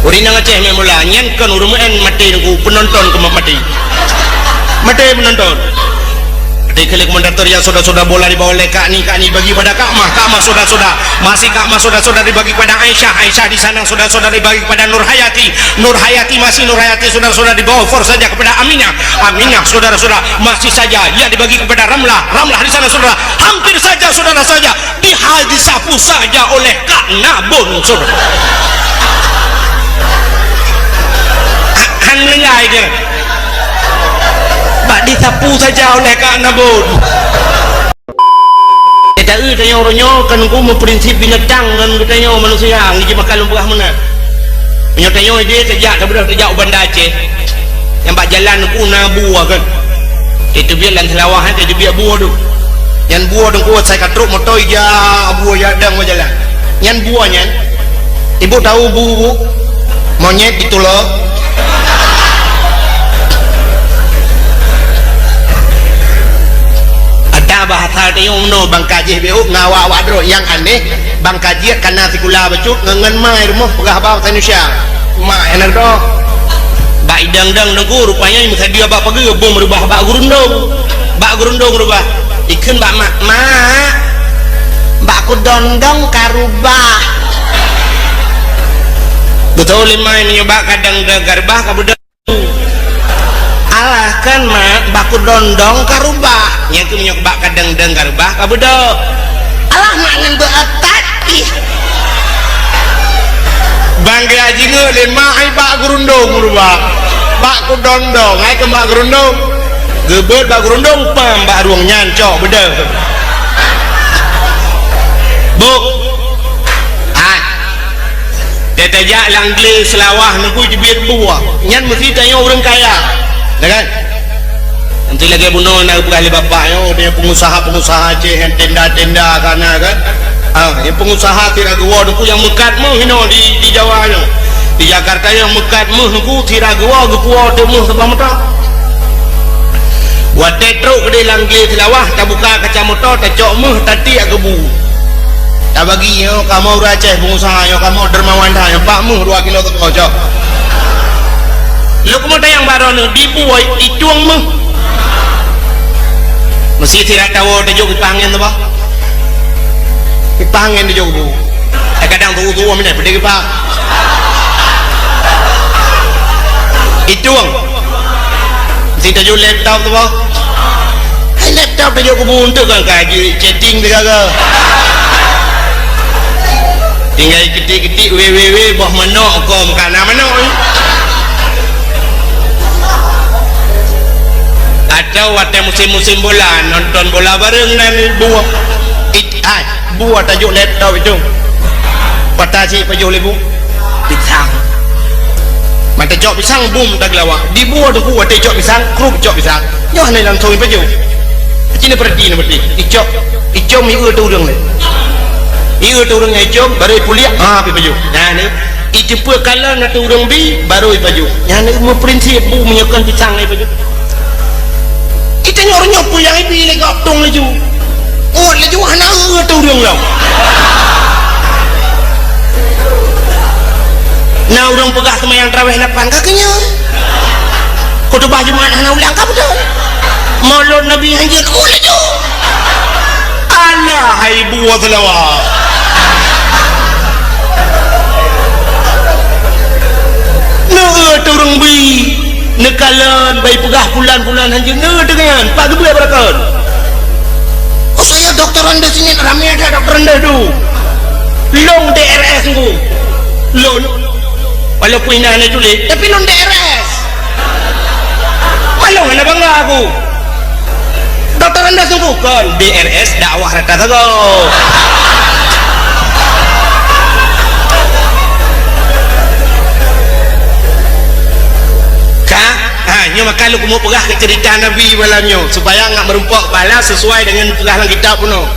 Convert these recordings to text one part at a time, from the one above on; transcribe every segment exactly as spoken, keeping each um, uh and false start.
Ureueng inong Aceh main bola, nyan kon ureueng meu'en maté nunggu, penonton keu maté. Maté penonton. Maté keu komentator, ya, saudara-saudara, bola dibawa oleh Kak Ni, Kak Ni bagi pada Kak Mah, Kak Mah saudara-saudara, masih Kak Mah saudara-saudara dibagi kepada Aisyah, Aisyah di sana saudara-saudara dibagi kepada Nur Hayati, Nur Hayati masih Nur Hayati saudara-saudara dibawa for saja kepada Aminah, Aminah saudara-saudara masih saja ia dibagi kepada Ramlah, Ramlah di sana saudara, hampir saja saudara saja. Diha-, disapu saja oleh Kak Nabon, saudara. Ha-, han meulinggai dia. Bak disapu saja oleh Kak Nabon. Teu tanyoe uroe nyoe kan ku meuprinsip binatang ngon geutanyoe manusia, ngon jimakan lôn peugah meunan. Meunyoe tanyoe idéh tajak, tabeudôh tajak u Banda Aceh. Nyang bak jalan ku na bua kan. Teubiet lam Seulawah, eh, teubiet bua tu. Nyan bua teungku, asai ka trok moto ija bua ija dang bak jalan. Nyan bua nyan. Ibu tahu bu, bu? Monyet ditulok. Ada bahasa tanyoe meunoe, bangka jih beuk ngon awak-awak droe nyang aneh. Bang Kajiet ka na sikula bacut ngon, ngon ma i rumoh peugah haba bahasa Indonesia. Ma i aneuk droe. Bak idang-dang teungku, rupanya meusadia bak pageue, bom reubah bak geurundong. Bak geurundong reubah. Ikheun bak mak, "Mak, bak kudondong ka reubah." Beutôi lé ma i, meunyoe bak kadang-dang ka reubah, ka beudôh. Alah kan, Mak, bak kudondong ka reubah. Nyang keu meunyoe bak kadang-dang ka reubah, ka beudôh. Alah, Mak, nyan beuatat ih. Bang geuyak jingeuk lé mak, ai bak geurundong reubah. Bak kudondong, ai keu bak geurundong. Geubeuet bak geurundong, pam bak rueng nyan, cok beudôh. Buk. Hai. Tajak lam glé Seulawah neugui jibiet bua. Nyan meusti tanyoe ureueng kaya. Nah kan? Nanti lagèe bunoe na geupeugah lé bapak nyoe, dia pengusaha-pengusaha Aceh nyang tenda-tenda kana kan. Ah, nyang pengusaha sira geuwoe teungku nyang meukat meuh inoe di, di Jawa nyoe. Di Jakarta nyang meukat meuh teungku sira geuwoe geupuwoe teuk meuh saboh moto. Watèe trok keudéh lam glé Seulawah, tabuka kaca moto, tacok meuh, tatiek keu bu. Tabagi nyoe kamoe ureueng Aceh, pengusaha nyoe kamoe dermawan that nyoe, bak meuh dua kilo teuko cok. Lôn keumeung tanyong bak droeneuh, di bu itueng meuh. Meusti sira tawoe tajok kipah angén teuh bah. Kipah angén tajok bu. Eh, kadang tuwoe-tuwoe meunan peudeh kipah. Itueng. Meusti tajok laptop teuh bah. Hai laptop tajok keu bu untuk kan ka jeuet chatting teuh ka. Tinggai ketik-ketik www boh manok kom ka na manok. Atau watèe musim-musim bola, nonton bola bareng nan buah. It-, ai, buah tajok laptop itu. Patah cit pajoh lé bu. Pisang. Mata cok pisang, bum, tageulawa. Di bu teungku watèe cok pisang, krup cok pisang. Nyoe hana langsung ipajoh. Cina perhati na berarti. Icok, icok mi eu tu ureueng lé. Ieu tu ureueng icok, baru ipuliak, ha, pi pajoh. Nah, ni. Iteupeue kalon ateueh ureueng bi, baru ipajoh. Nyan meuprinsip bu meunyoe kon pisang ipajoh. Itanyong ureueng nyoe peue nyang ibi lé gop tong laju. Uet laju hana eu ateueh ureueng lom. Na ureueng peugah seumayang tarawih lapan ka keunyoe. Khutubah Jumat hana ulang ka beutôi. Maulud Nabi hanjeuet uet laju. Alah hai buah Seulawah. Neu teu ureueng bi, neukalon bai peugah pulan-pulan hanjeuet neu teu nyan, pak geubeuet beurakon. Oh, saya dokter Andes ini ramai ada dokter Andes tu. Long D R S ku. Long. Walaupun ina hana tuléh, tapi long D R S. Malu hana bangga aku. Doktor Andes teungku kon D R S dakwah rata sagoe. Ka? Ha, nyoe maka lôn keumeung peugah keu cerita Nabi malam nyoe supaya ngat meurumpok bala sesuai dengan peugah lam kitab bunoe.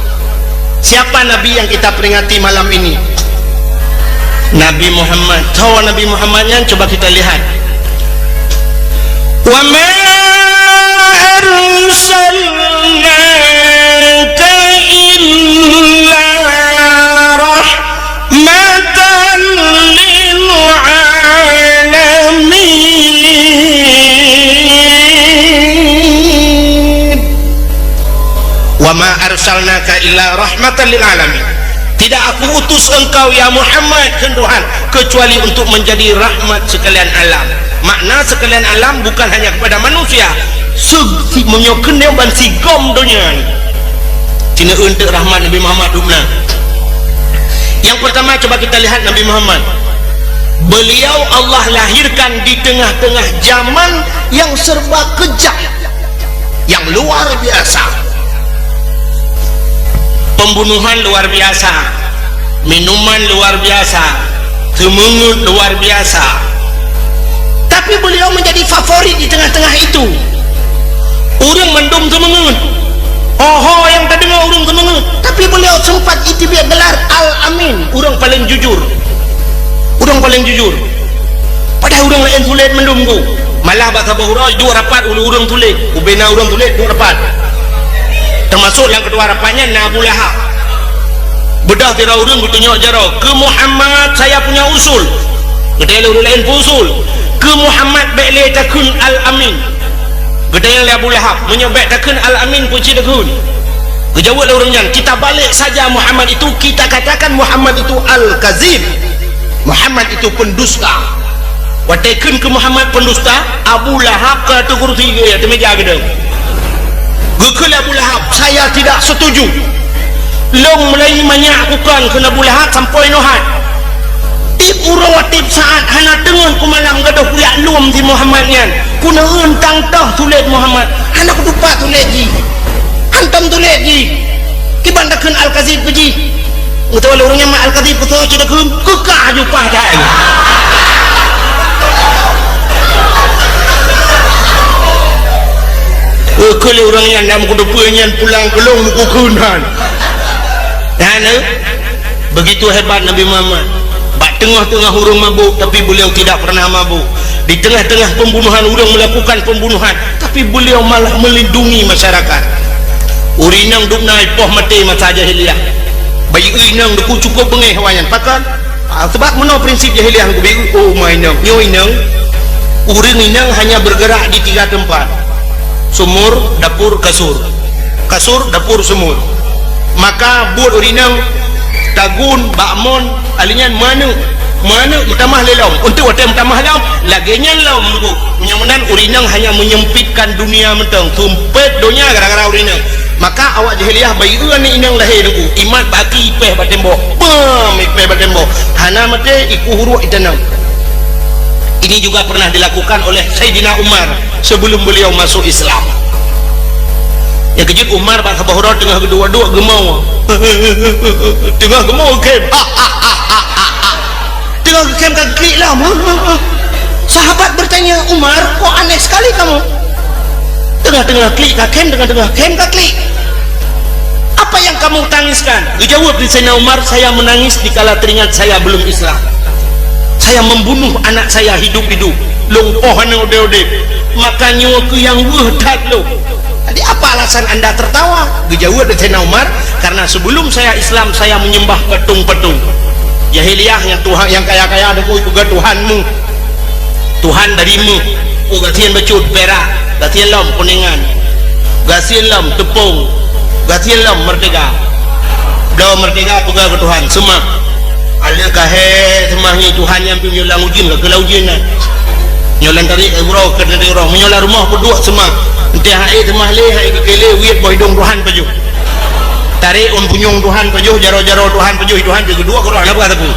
Siapa Nabi yang kita peringati malam ini? Nabi Muhammad. Siapa Nabi Muhammad nyan? Coba kita lihat. Wa ma arsalnaka illa rahmatan lil Arsalnaka illa rahmatan lil alamin. Tidak Aku utus engkau, ya Muhammad, kheun Tuhan, kecuali untuk menjadi rahmat sekalian alam. Makna sekalian alam bukan hanya kepada manusia. Se-, si-, meunyoe keunoe ban sigom donya nyoe. Cina untuk rahmat Nabi Muhammad dubna. Yang pertama, coba kita lihat Nabi Muhammad. Beliau Allah lahirkan di tengah-tengah zaman yang serba kejam, yang luar biasa. Pembunuhan luar biasa, minuman luar biasa, seumeungeut luar biasa. Tapi beliau menjadi favorit di tengah-tengah itu. Ureuëng mandum seumeungeut. Oho nyang tadeungoe ureuëng seumeungeut. Tapi beliau sempat iteubiet gelar Al-Amin, ureuëng paleng jujur. Ureuëng paleng jujur. Padahai ureuëng laén sulet mandum ku. Malah bak saboh uroe duek rapat ureuëng sulet. Ubena ureuëng sulet duek rapat. Teumasok lam ketua rapat nyan na Abu Lahab. Beudôh sidroe ureuëng geutunyok jaroe, "Keu Muhammad saya punya usul." Geutanyong lé ureuëng laén, "Peue usul?" "Keu Muhammad bék lé takheun Al-Amin." Geutanyong lé Abu Lahab, "Meunyoe bék takheun Al-Amin, peue cit takheun?" Geujaweueb lé ureuëng nyan, "Kita balik saja Muhammad itu, kita katakan Muhammad itu Al-Kazib." Muhammad itu pendusta. Watée kheun keu Muhammad pendusta, Abu Lahab ka ateueh kursi geuh, ateueh meja geudong. Geukheun lé Abu Lahab, "Saya tidak setuju. Lôn meulayeue manyak kukon," kheun Abu Lahab, "sampoe nyoe hat. Tieb uroe tieb saát hana teungoh kumalam gadôh kuyak lom si Muhammad nyan. Kuneueun tang toh sulet Muhammad. Hana kutupat sulet jih. Hantom sulet jih. Kiban takheun Al-Kazib keu jih." Meuteumé lé ureuëng nyan mat Al-Kazib, peue soe cit takheun, keukah jupah that. Geukheun lé ureuëng nyan, "Lam kuteupeue nyan pulang keu lôn meukeukheun han." Dan, eh, begitu hebat Nabi Muhammad. Bak teungoh-teungoh ureuëng mabök, tapi beliau tidak pernah mabök. Di tengah-tengah pembunuhan, ureuëng melakukan pembunuhan, tapi beliau malah melindungi masyarakat. Ureuëng inong dubna poh maté masa jahiliyah. Bayeue inong deuku cukup beungéh awaknyan. Pakon? Ah, sebab meunoe prinsip jahiliyah geubi, oh, ma inong. Nyoe inong, ureuëng inong hanya bergerak di tiga tempat. Sumur, dapur, kasur. Kasur, dapur, sumur. Maka buet ureuëng inong tagun, bak mon, ahli nyan meuaneuk. Meuaneuk meutamah lé lom. Untuk watée meutamah lom, lagée nyan lom. Meunyoe meunan ureuëng inong hanya menyempitkan dunia mantong, sumpet donya gara-gara ureuëng inong. Maka awak jahiliyah bayeue aneuk inong lahé nunggu, imat bak aki, ipéh bak tembok. Bam, ipéh bak tembok. Hana maté, ikueh uruek itanam. Ini juga pernah dilakukan oleh Saidina Umar sebelum beliau masuk Islam. Nyang keujeuet Umar bak saboh uroe teungoh geuduek-duek geumoe. Teungoh geumoe khém. Teungoh khém ka klik lom. Sahabat bertanya, "Umar, kok aneh sekali kamu? Tengah-tengah klik ka khém, tengah-tengah khém ka klik. Apa yang kamu tangiskan?" Geujaweueb lé Saidina Umar, "Saya menangis dikala teringat saya belum Islam. Saya membunuh anak saya hidup-hidup. Lôn poh aneuk udeb-udeb. Maka nyoe keuh nyang weueh that lôn." "Jadi apa alasan anda tertawa?" Geujaweueb lé Saidina Umar, "Karena sebelum saya Islam, saya menyembah patung-patung." Jahiliyah nyang tuha-, nyang kaya-kaya deungon peugah Tuhan meuh. Tuhan dari meuh. Oh, gasien bacut, perak. Gasien lom kuningan. Gasien lom teupông. Gasien lom merdeka. Bloe merdeka peugah keu Tuhan, "Seumah." Aleuh ka hé seumah nyoe Tuhan nyang pimpin, nyoe lam ujeuen ka keuh lam ujeuen nyan. Nyoe lam tarék uroe ka tarék uroe. Meunyoe lam rumoh peuduek seumah. Enteuk hai seumah lé, hai keu lé, wiet boh idong Tuhan pajoh. Tarék ôn punyueng Tuhan pajoh, jaroe-jaroe Tuhan pajoh, Tuhan pih geuduek keu roh, na buka teupeu.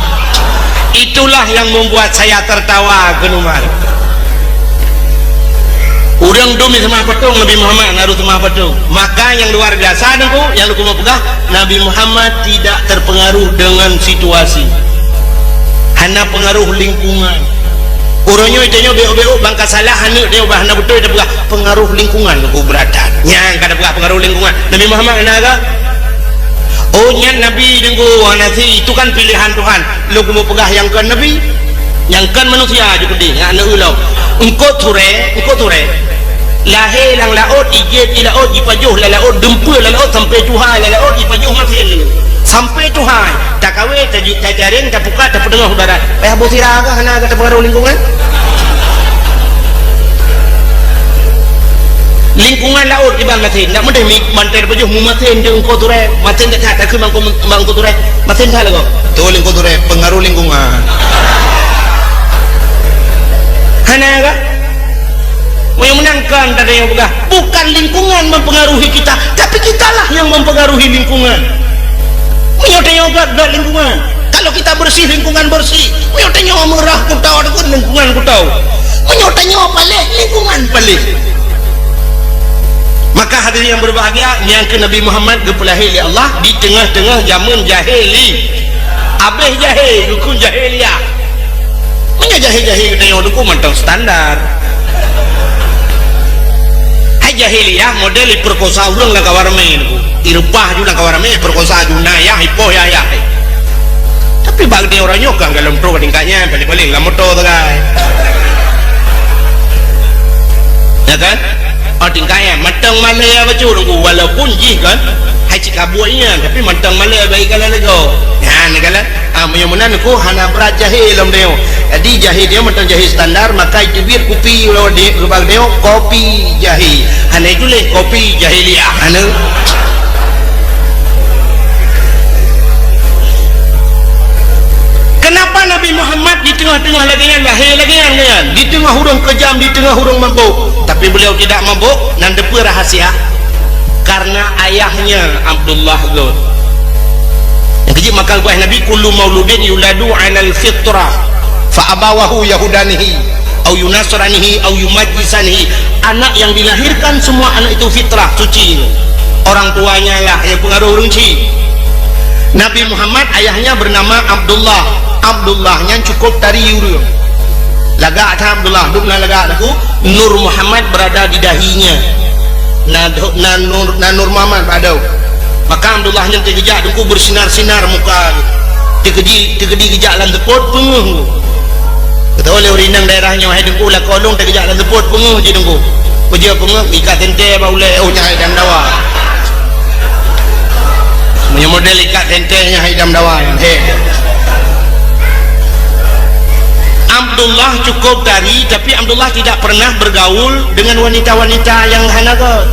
Itulah yang membuat saya tertawa, kheun Umar. Ureuëng dum seumah patong, Nabi Muhammad na rôh seumah patong. Maka nyang luar biasa nunggu, nyang lôn keumeung peugah, Nabi Muhammad tidak terpengaruh dengan situasi. Hana pengaruh lingkungan. Uroe nyoe tanyoe bék-bék bangka salah aneuk tanyoe bah hana beutôi tapeugah pengaruh lingkungan nunggu beuratan. Nyang ka tapeugah pengaruh lingkungan. Nabi Muhammad hana ka? Oh, nyan Nabi nunggu hana si, itu kan pilihan Tuhan. Lôn keumeung peugah nyang kon Nabi. Nyang kon manusia ju keudeh, ngat neueu lom. Eungkôt surée, eungkôt surée. Lahé lam laôt, ijét i laôt, jipajoh lam laôt, dumpeue lam laôt, sampoe tuha lam laôt, jipajoh masin. Sampoe tuha, takawe, taju-, tajareng, tapukat, tapeudeuh u darat. Payah boh sira kah hana ka teupengaruh lingkungan? Lingkungan laôt iban masin. Ndak meudeh mi-, manté pajoh mu masin di Teungku Turé. Masin that-that takheun bak Teungku, bak Teungku Turé. Masin that lagoe. Tu Teungku Turé, pengaruh lingkungan. Hana ka? Meunyoe meunan kan tadi nyang peugah, bukan lingkungan mempengaruhi kita, tapi kitalah yang mempengaruhi lingkungan. Meunyoe tanyoe göt, göt lingkungan. Kalau kita bersih, lingkungan bersih. Meunyoe tanyoe meurah, kuto ataupun lingkungan kuto. Meunyoe tanyoe paléh, lingkungan paléh. Maka hadirin yang berbahagia, nyang keu Nabi Muhammad geupeulahé lé Allah di teungoh-teungoh jameun jahili. Abéh jahé, rukun jahiliyah. Meunyoe jahé-jahé geutanyoe Teungku mantong standar. Hai jahiliyah model ipeurkosa ureueng lam kawan ramé Teungku. Ireupah ju lam kawan ramé, ipeurkosa ju na yah, ipoh yah-yah. Tapi bak geutanyoe uroe nyoe ka golom trôh tingkat nyan, paléng-paléng lam moto sagai. Ya kan? Oh, tingkat nyan mantong malèe bacut Teungku, walaupun jih kan hai cit kabuet nyan, tapi mantong malèe bak ikalon lagoe. Nyan ikalon. Ah, meunyoe meunan Teungku hana brat jahé lom tanyoe. Jadi jahé tanyoe mantong jahé standar, maka iteubiet kupi uroe di, bak tanyoe kopi jahé. Hana ituléh kopi jahiliyah. Hana. Kenapa Nabi Muhammad di teungoh-teungoh lagèe nyan, lahé lagèe nyan, nyan? Di teungoh ureueng keujam, di teungoh ureueng mabök. Tapi beliau tidak mabök, nan teupeue rahasia? Karena ayahnya Abdullah göt. Nyang keujeuet maka geupeugah Nabi, "Kullu mauludin yuladu 'alal fitrah, fa abawahu yahudanihi, au yunasranihi, au yumajjisanihi." Anak yang dilahirkan, semua anak itu fitrah, suci. Orang tuanya lah yang pengaruh ureueng cit. Nabi Muhammad ayahnya bernama Abdullah. Abdullah nyan cukup tari ureueng. Lagak that Abdullah, dum na lagak Teungku. Nur Muhammad berada di dahinya. Na, na Nur, na Nur Muhammad bak droe. Maka Abdullah nyan teugeujak Teungku bersinar-sinar muka. Teukeudi, teukeudi geujak lam seupôt peungeuh. Geutanyong lé ureueng inong daerah nyoe, "Hai Teungku, lakoe lôn teugeujak lam seupôt peungeuh jih Teungku." Peue jeuet peungeuh, ikat teuntèe bak ulèe, oh, nyan hai idam dawa. Meunyoe model ikat teuntèe nyan hai idam dawa nyan. He. Abdullah cukup tari, tapi Abdullah tidak pernah bergaul dengan wanita-wanita yang hana göt.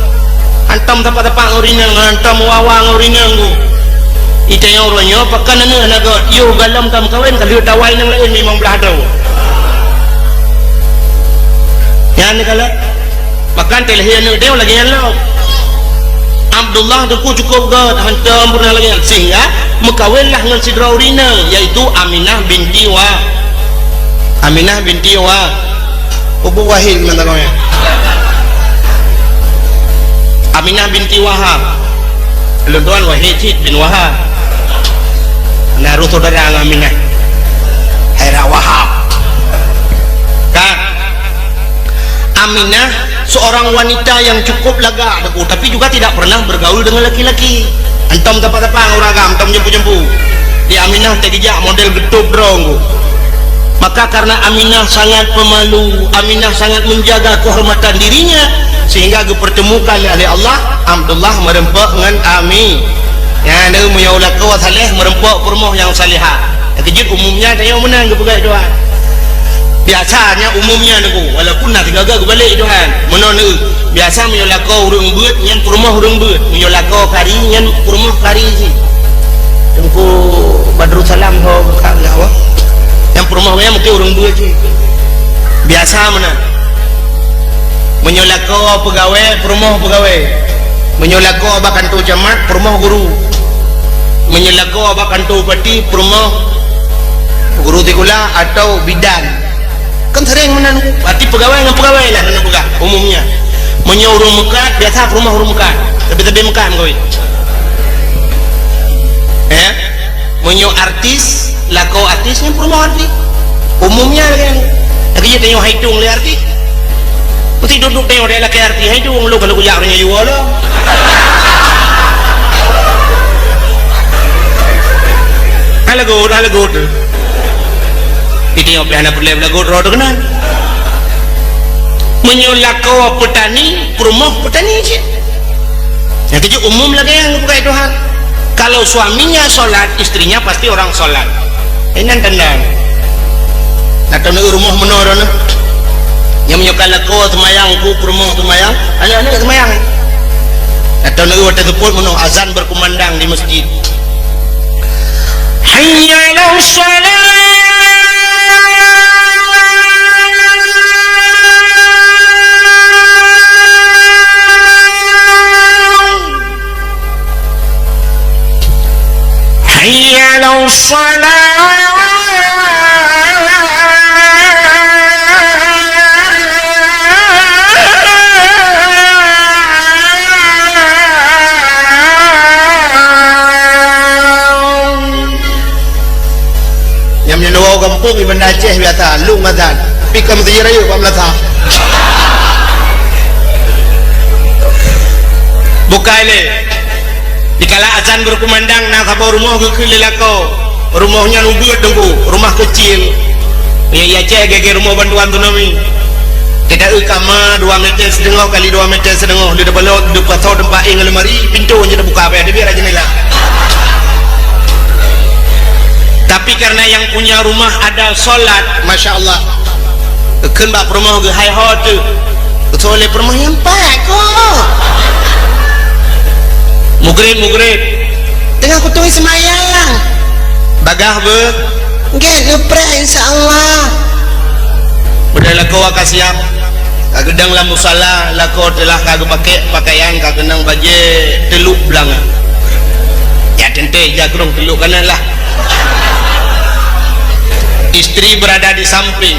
Hantom sapat-sapat ngon ureueng inong, hantom wawa ngon ureueng inong Teungku. Itanyong uroe nyoe, pakon aneuk hana göt? Yoh, golom ka meukawen, ka lheueh tawai nyang laén limong blaih droe. Nyan ikalon. Bahkan teulahé aneuk tanyoe lagèe nyan lom. Abdullah Teungku cukup göt, hantom peureunah lagèe nyan. Sehingga meukawenlah ngon sidroe ureueng inong, yaitu Aminah binti Wa-, Aminah binti Wa-, Ubu Wahid mantong ya. Aminah binti Wahab. Lôn tuan Wahid cit bin Wahab. Na roh saudara ngon Aminah. Haira Wahab. Kan? Aminah seorang wanita yang cukup lagak Teungku, tapi juga tidak pernah bergaul dengan laki-laki. Hantom tapa-tapa ngon ureueng agam, hantom jempu-jempu. Di Aminah teugeujak model geutôb droe Teungku. Maka karena Aminah sangat pemalu, Aminah sangat menjaga kehormatan dirinya, sehingga geupertemukan lé Allah Abdullah meureumpok ngon Ami. Nyan, meunyoe lakoe saleh meureumpok peurumoh nyang salehah. Keujeuet umumnya tanyoe meunan geupeugah Tuhan. Biasanya umumnya Teungku, walaupun na sigaga geubalek Tuhan. Meunan, biasa meunyoe lakoe ureueng beuet, nyan peurumoh ureueng beuet. Meunyoe lakoe kari, nyan peurumoh kari cit. Teungku Badrussalam ho bukan nyan wah. Nyang peurumoh nyan mungkin ureueng beuet cit. Biasa meunan. Meunyoe lakoe peugawée, peurumoh peugawée. Meunyoe lakoe bak kantô camat, peurumoh guru. Meunyoe lakoe bak kantô bupati, peurumoh guru sikula atau bidan. Kan sering meunan, berarti peugawée ngon peugawée lah keuneuk peugah umumnya. Meunyoe ureueng meukat, biasa peurumoh ureueng meukat. Tapi-tapi meukat meukawen. Eh? Meunyoe artis, lakoe artis nyan peurumoh artis. Umumnya lagèe nyan. Lagèe nyan tanyoe hai tueng lé artis. Meusti duek-duek tanyoe lé lakèe artis hai tueng, lôn ka lôn kujak ureueng nyan jiwoe lom. Hai lagot, hai lagot. Di tanyoe pih hana peureulèe lagot droe teuh keunan. Meunyoe lakoe peutani, peurumoh peutani cit. Nyang keujeuet umum lagèe nyan geupeugah Tuhan. Kalau suaminya sholat, istrinya pasti orang sholat. Inan tanda. Nah, taneuk rumoh meunoe droeneuh. Nyang meunyoe Ka lakoe seumayang, ku peurumoh seumayang, aneuk-aneuk seumayang. Atau lagèe watèe seupôt meunoe azan berkumandang di masjid. Hayya 'alas shalah. Hayya 'alas shalah. Nyang meunyoe gampông di Banda Aceh biasa, lôn azan. Pi ka meuseujid rayeuk bak meunasah. Bukai lé. Dikala azan berkumandang, na saboh rumoh geukheun lé lakoe. Rumoh nyan ubit teungku, rumah keucil. Ya, ya, cek gege rumoh bantuan tsunami. Kita eu kama dua meter setengah kali dua meter setengah, di depan lot, di pasal tempat ing lemari, pintu je terbuka, apa ada biar aja nila. Tapi karena yang punya rumah ada solat, masya Allah. Kheun bak peurumoh geuh hai ho teuh. Keusoe lé peurumoh nyan pat ko. Mugrib, mugrib. Teungoh kutui seumayang. Bagah beuh. Nggak geupréh insya Allah. Udah lakoe ka siap. Ka geudong lam musala, lakoe teulah ka geupaké pakaian, ka keunong bajée teuluk blang. Ya teuntée ija keurong teuluk kanan lah. Istri berada di samping.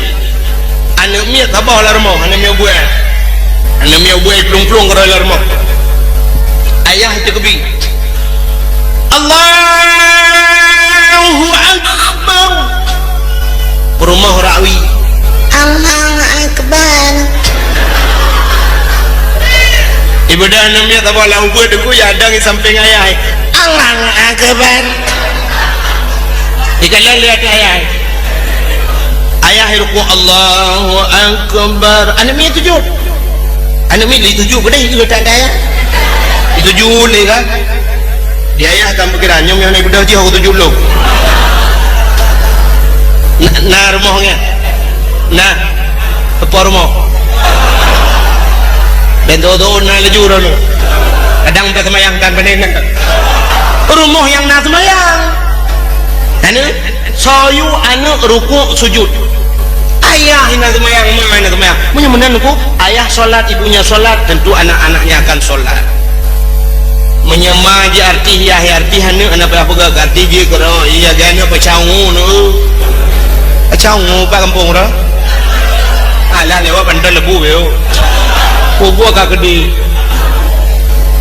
Aneuk miet saboh lam rumoh, aneuk miet buet. Aneuk miet buet plueng-plueng keudroe lam rumoh. Ayah teukeubit. Allahu Akbar. Peurumoh rawi. Allahu Akbar. Ibadah aneuk miet saboh lam ubeut teungku ya dang di samping ayah. Allahu Akbar. Dikalian lihat ayah. Ayah ruku, Allahu Akbar. Aneuk miet sujud. Aneuk miet sujud, beudeh itu letak ayah. Sujud lé kan. Di ayah kan pikiran, nyoe nyang beudeh jih aku sujud lom. Na, na rumoh nyan. Nah. Teupeu rumoh. Ben do-do na laju droeneuh. Kadang beu seumayang tan beuneunang. Rumoh nyang na seumayang. Aneuk, soe yue aneuk rukuk sujud. Ayah nyang na seumayang, ma nyang na seumayang. Meunyoe meunan ku, ayah sholat, ibunya sholat, tentu anak-anaknya akan sholat. Meunyoe ma ji artis, yah artis aneuk, aneuk payah peugah keu artis jih keudroe, iya geuh aneuk peucawung neu. Peucawung pat gampông dah. Alah lewat pandan lebu yo. Kubur ka keudeh.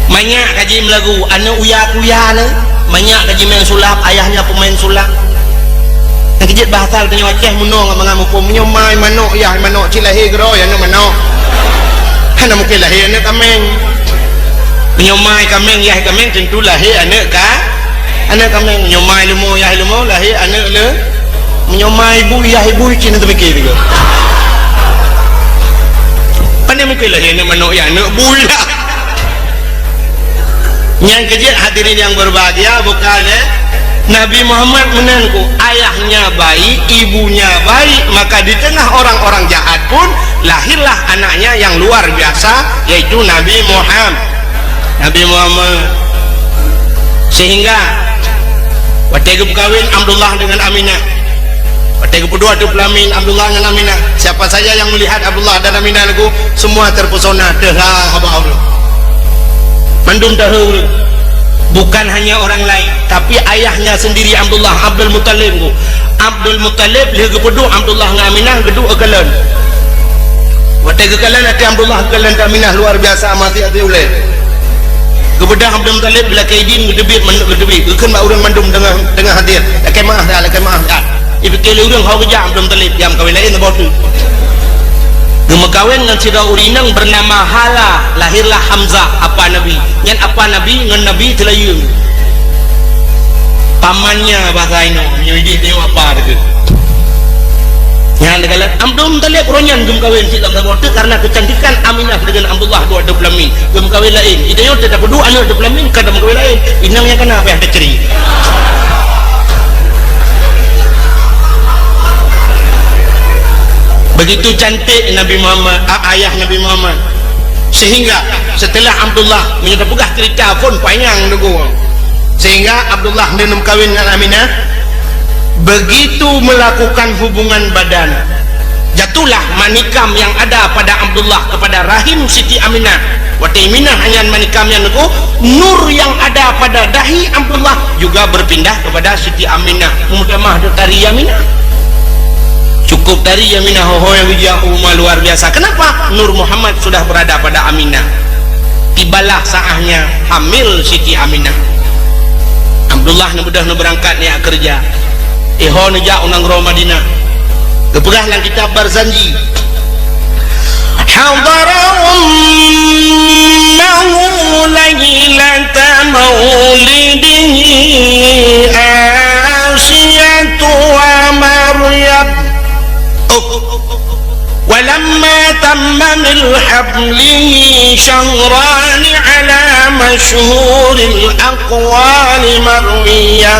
Manyak ka ji meulagu, aneuk uya-kuya neu. Manyak ka ji main sulap, ayahnya pemain sulap. Nyang keujeuet bahasa tanyoe Aceh meunoe ngon mangat muphom. Meunyoe ma manok, yah manok, cit lahé keudroe, yah aneuk manok. Hana mungken lahé aneuk kaméng. Meunyoe ma kaméng, yah kaméng, tentu lahé aneuk ka, aneuk kaméng. Meunyoe ma leumo, yah leumo, lahé aneuk le-, meunyoe ma bui, yah bui, cit na teupike tiga. Pane mungken lahé aneuk manok, yah aneuk bui lah. Nyang keujeuet hadirin yang berbahagia, bukan, eh? Nabi Muhammad meunan ku, ayahnya baik, ibunya baik, maka di tengah orang-orang jahat pun lahirlah anaknya yang luar biasa, yaitu Nabi Muhammad. Nabi Muhammad. Sehingga watèe geupeukawen Abdullah dengan Aminah, watèe geupeuduek ateueh peulamin Abdullah ngon Aminah. Siapa saja yang melihat Abdullah dan Aminah lagu, semua terpesona, teuhah haba Allah. Mandum teuhah. Bukan hanya orang lain, tapi ayahnya sendiri Abdullah, Abdul Muttalib lagu. Abdul Muttalib lheueh geupeuduek Abdullah ngon Aminah geuduek geukalon. Watèe geukalon até Abdullah geukalon Aminah luar biasa, masih até ulèe. Geubeudôh Abdul Muttalib, geulakèe idin, geuteubiet, man-, geuteubiet. Geukheun bak ureueng mandum deungon, deungon hadir. Lakèe meu'ah dah, lakèe meu'ah dah. Ipike lé ureueng hana geujak Abdul Muttalib, diam kawén laén saboh teuk. Geumeukawen ngon sidroe ureueng inong bernama Hala, lahirlah Hamzah, apa Nabi. Nyan apa Nabi ngon Nabi teulayeue. Pamannya bahasa inoe, nyoe idéh teuh apa teuh. Nyan teukalon Abdul Muttalib uroe nyan geumeukawen cit lam saboh teuk karena kecantikan Aminah dengan Abdullah dua deuh peulamin. Geumeukawen laén. Idéh nyoe teuh tapeuduek aneuk deuh peulamin ka geumeukawen laén. Inong nyang kana payah tacri. Begitu cantik Nabi Muhammad, a-, ayah Nabi Muhammad. Sehingga setelah Abdullah, meunyoe tapeugah cerita pun panyang, Teungku. Sehingga Abdullah meukawen ngon Aminah, begitu melakukan hubungan badan, jatuhlah manikam yang ada pada Abdullah kepada rahim Siti Aminah. Watée Aminah nyan manikam nyan, Teungku, nur yang ada pada dahi Abdullah juga berpindah kepada Siti Aminah. Meutamah tari Aminah. Cukup tari Aminah, ho-ho nyang geujak u rumoh luar biasa. Kenapa? Nur Muhammad sudah berada pada Aminah. Tibalah saatnya hamil Siti Aminah. Abdullah neubeudôh neubeurangkat neujak keureuja. Iho neujak u nanggroe Madinah. Geupeugah lam kitab Barzanji, حضر أمه ليلة مولده آسية ومريم. Oh. ولما تم من حمله شهران على مشهور الأقوال مروية،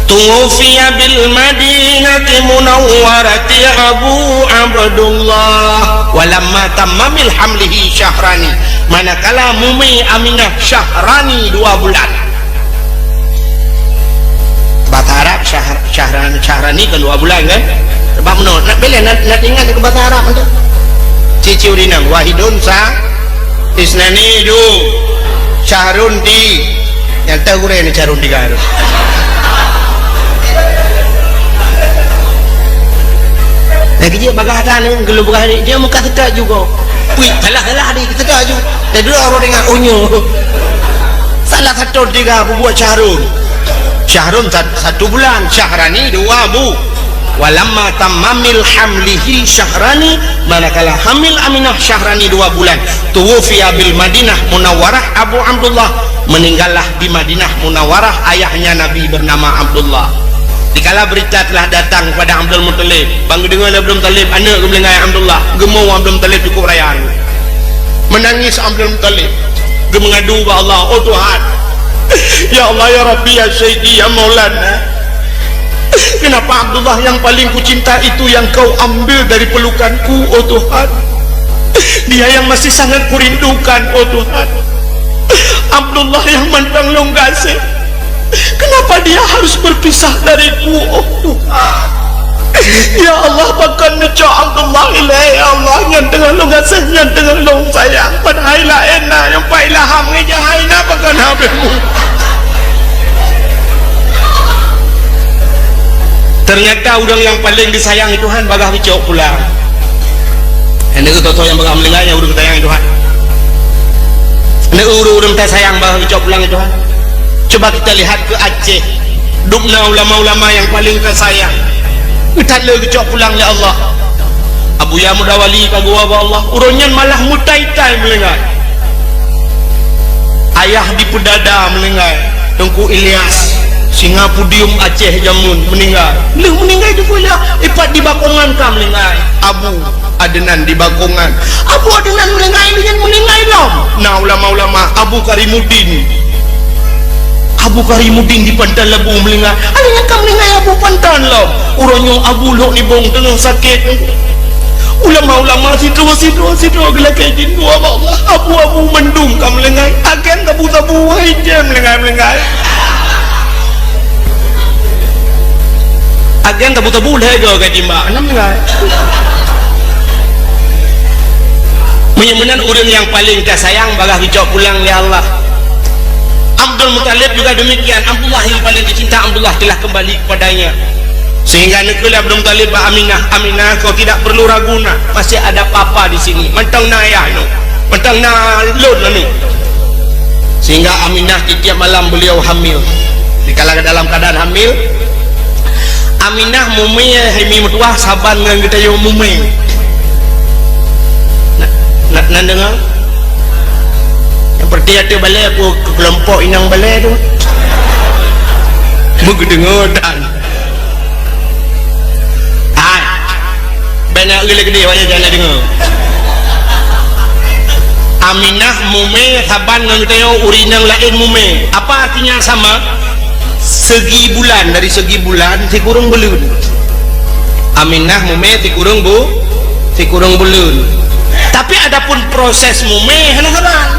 توفي بالمدينة المنورة أبو عبد الله. ولما تم من حمله شهران. Manakala mumé Aminah syahrani, dua bulan. Bahasa Arab syahr-, syahran-, syahrani kan dua bulan kan? Sebab meunoe, na, boleh, na, na ingat ke bahasa Arab tu? Cicit ureueng inong, wahidun sa, isnani du, syahrun ti. Nyata gurée ni syahrun tiga tu. Lagi dia bagah dah ni, geuleuh bagah ni, dia muka sedap juga. Wih, salah-salah ni, sedap juga. Dia dulu orang dengan unyu. Salah satu tiga bubuat syahrun. Syahrun sat-, satu bulan, syahrani dua bu. Walamma tammamil hamlihi syahrani, manakala hamil Aminah syahrani dua bulan, tuwufiya bil Madinah Munawwarah Abu Abdullah, meninggallah di Madinah Munawwarah ayahnya Nabi bernama Abdullah. Dikala berita telah datang kepada Abdul Muttalib, ban geudeungoe lé Abdul Muttalib, aneuk geumeulinggai Abdullah, geumo Abdul Muttalib cukup raya. Menangis Abdul Muttalib, geumeungadu bak Allah, "Oh Tuhan, ya Allah, ya Rabbi, ya Sayyidi, ya Maulana, kenapa Abdullah yang paling kucinta itu yang kau ambil dari pelukanku, oh Tuhan? Dia yang masih sangat kurindukan, oh Tuhan. Abdullah yang mantong lôn gaséh, kenapa dia harus berpisah dariku, oh Tuhan? Ya Allah, pakon neucok Abdullah ilée, ya Allah, nyang teungoh lôn gaséh, nyang teungoh lôn sayang, padahai laén na nyang paih laham ngon jahai na pakon habéh mu." Ternyata ureuëng nyang paleng disayang Tuhan bagaih geucok pulang. Hana geutotoh nyang bagaih meulinggai nyang ureuëng teusayang Tuhan. Hana ureuëng-ureuëng teusayang bagaih geucok pulang Tuhan. Coba kita lihat ke Aceh. Dubna ulama-ulama nyang paleng teusayang. Geutanyoe geucok pulang lé Allah. Abuya Muda Wali ka geuwoe bak Allah. Uroe nyan malah meutai-tai meulinggai. Ayah dipeudada meulinggai. Teungku Ilyas, singa podium Aceh jameun meuninggai. Lheueh meuninggai Teungku Ilyas, ipat di Bakongan ka meulinggai. Abu Adnan di Bakongan. Abu Adnan meulinggai, lheueh nyan meulinggai lom. Na ulama-ulama, Abu Karimuddin. Abu Karimuddin di Panton Labu meulinggai. Aneuk nyan ka meulinggai Abu Panton lom. Uroe nyoe Abu Lhok Nibong teungoh sakét. Ulama-ulama sidroe, sidroe, sidroe geulakée jindua bak Allah. Abu-abu mandum ka meulinggai. Agen tabu-tabu, wahai jén meulinggai-meulinggai. Agen tabu-tabu lhée goe ka timbak, hana meulinggai. Meunyoe meunan ureuëng nyang paleng teusayang bagaih geucok pulang lé Allah. Abdul Muttalib juga demikian. Abdullah yang paling dicinta Abdullah telah kembali kepadanya. Sehingga neukheun lé Abdul Muttalib bak Aminah, "Aminah, kau tidak perlu ragu, Nak. Masih ada papa di sini. Mantong na ayah, Nak. Mantong na lôn, Nak." Sehingga Aminah tiap-tiap malam beliau hamil. Dikala dalam keadaan hamil, Aminah mumé hai mi meutuwah saban ngon geutayue mumé. Na, na, na deungoe? Nyang peureté ateueh balée, aku keulompok inong balée tu. Beugeudeungoe tan. Hai. Bèk na eu lé keudéh, wajah jangan deungoe. Aminah mumé saban ngon geutanyoe ureueng inong laén mumé. Apa artinya sama? Segi bulan, dari segi bulan sikureueng buleuen. Aminah mumé sikureueng bu-, Sikureueng buleuen. Tapi adapun proses mumè hana saban.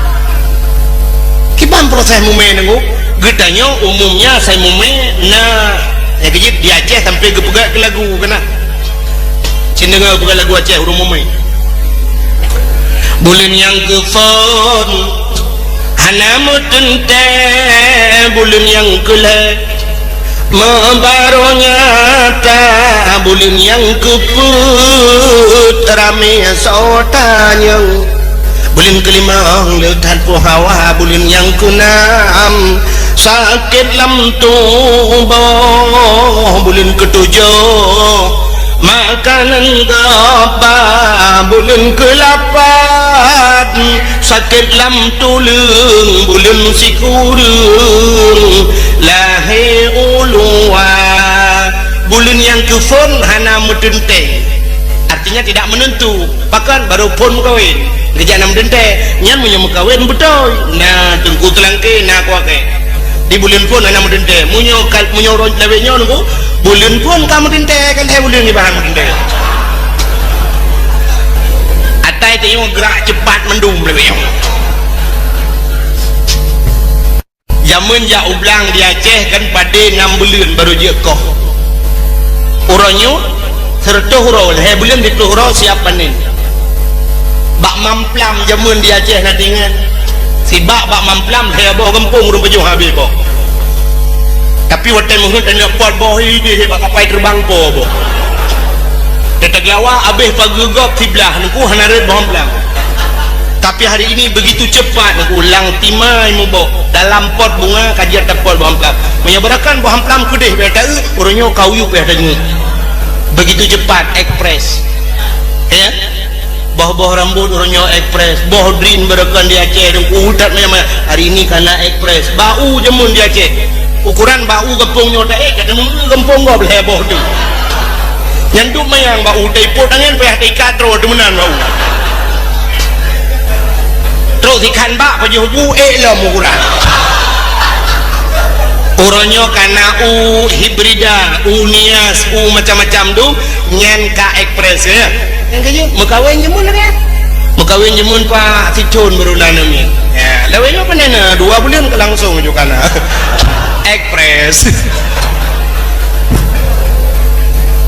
Kiban proses mumè nunggu, geutanyoe umumnya asai mumè na, nyang keujeuet di Aceh sampai geupeugah keu lagu keunan. Cen deungoe geupeugah lagu Aceh ureueng mumè. Buleuen nyang keuphon hana meuteuntèe, buleuen nyang keulhèe meubarô nyata, buleuen nyang keupeuet ramé soe tanyong. Buleuen keulimong le that peuhawa, buleuen nyang keunam sakét lam tuboh, buleuen keutujoh makanan gapa, buleuen keulapat sakét lam tuleueng, buleuen sikureueng lahé u luwa. Buleuen nyang keuphon hana meuteuntèe, artinya tidak menentu. Pakon, barô phon meukawen, geujak na meuteuntèe. Nyan meunyoe meukawen beutôi, na teungku teulangke, na kuakée. Di buleuen phon hana meuteuntèe. Meunyoe kal-, meunyoe uroe lawét nyoe nunggu, buleuen phon ka meuteuntèe, kan hai buleuen ibahan meuteuntèe. Atai tanyoe geurak cepat mandum lawét nyoe. Jameun jak u blang di Aceh kan padé nam buleuen barô jeuet koh. Uroe nyoe, seureutôh uroe, lhèe buleuen siplôh uroe siap panen. Bak mamplam jameun di Aceh na tingan. Sibak bak mamplam lhèe boh gampông ureueng pajoh habéh boh. Tapi watèe meuheuet aneuk pot boh idéh bak kapai teubang po boh. Teuteuglawa abéh pageue gob siblah, nungku hana rhot boh mamplam. Tapi hari ini begitu cepat, nungku lam timai muboh. Dalam pot bunga ka jeuet tapot boh mamplam. Meunyoe beurakan boh mamplam keudéh bèk taeu, uroe nyoe ka uyueb bèk tanyuet. Begitu cepat, ekspres. Ya? Boh-boh rambut uroe nyoe ekspres. Boh drin beurakan di Aceh, nungku that manyang-manyang. Hari ini ka na ekspres. Bak u jameun di Aceh. Ukuran bak u gampông nyoe taék, ka teumeueu gampông gob lhèe boh tu. Nyan duek manyang bak u, taipot angén payah taikat droe teuh meunan bak u. Trok sikhan bak pajoh bu ék lom ukuran. Uroe nyoe ka na u hibrida, u nias, u macam-macam tu, nyan ka ekspres, ya. Nyang keujeuet meukawen jameun lagèe. Meukawen jameun Pak Sicon baru na namiet. Ya, lawét nyoe pandai na, dua buleuen ka langsung ju ka na. Ekspres.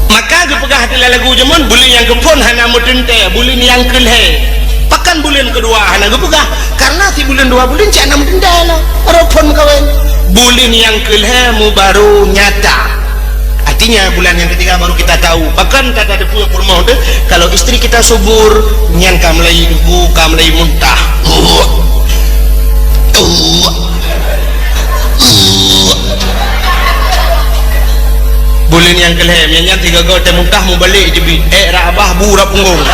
Maka geupeugah di lagu jameun, buleuen nyang keuphon hana meuteuntèe, buleuen nyang keulhèe. Pakon buleuen keudua hana geupeugah, karena sibuleuen dua buleuen cit hana meuteuntèe lom, baru phon meukawen. Buleuen nyang keulhèe meubarô nyata. Artinya, bulan yang ketiga baru kita tahu. Bahkan, kata depu peurumoh tu, kalau istri kita subur, nyan ka mulai debu, ka mulai muntah. Buleuen nyang keulhèe, nyan, nyan sigoe-goe teuh muntah, mubalek jeuet, ék rab abah, bu rab punggong.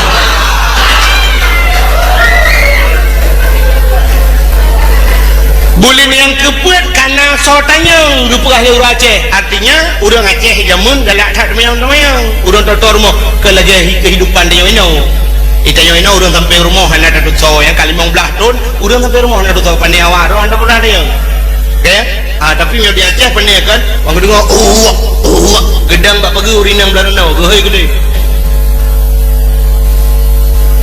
Buleuen nyang keupeuet ka na soe tanyong geupeugah lé ureueng Aceh. Artinya, ureueng Aceh jameun galak that teumayong-teumayong. Ureueng toe-toe rumoh keu lagèe hi-, keuhidupan tanyoe inoe. Di tanyoe inoe ureueng sampai rumoh hana tatusoe, nyang ka limong blaih thon, ureueng sampai rumoh hana tatusoe, pandai awak droe hana pernah tanyong. Oke? Ah, tapi meunyoe di Aceh pandai kan, wang geudeungoe, "Uwak, uwak," geudang bak pageue ureueng inong blah danau, geuhôi keudéh.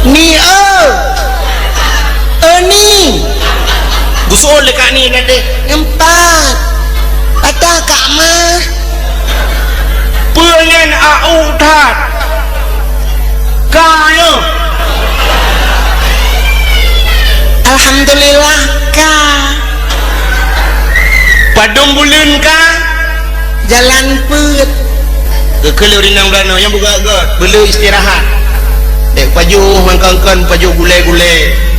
Ni, eu! Eu, ni! Geusu'on lé Kak Ni nyan deh. Empat. Patah Kak Ma. Peue nyan a u that? Ka nyoe. Alhamdulillah, ka. Padum buleuen ka? Jalan peuet. Geukheun lé ureueng inong blah danau, nyang beugöt-göt, beuleu istirahat. Bèk pajoh mangkon-kon, pajoh gulèe-gulèe.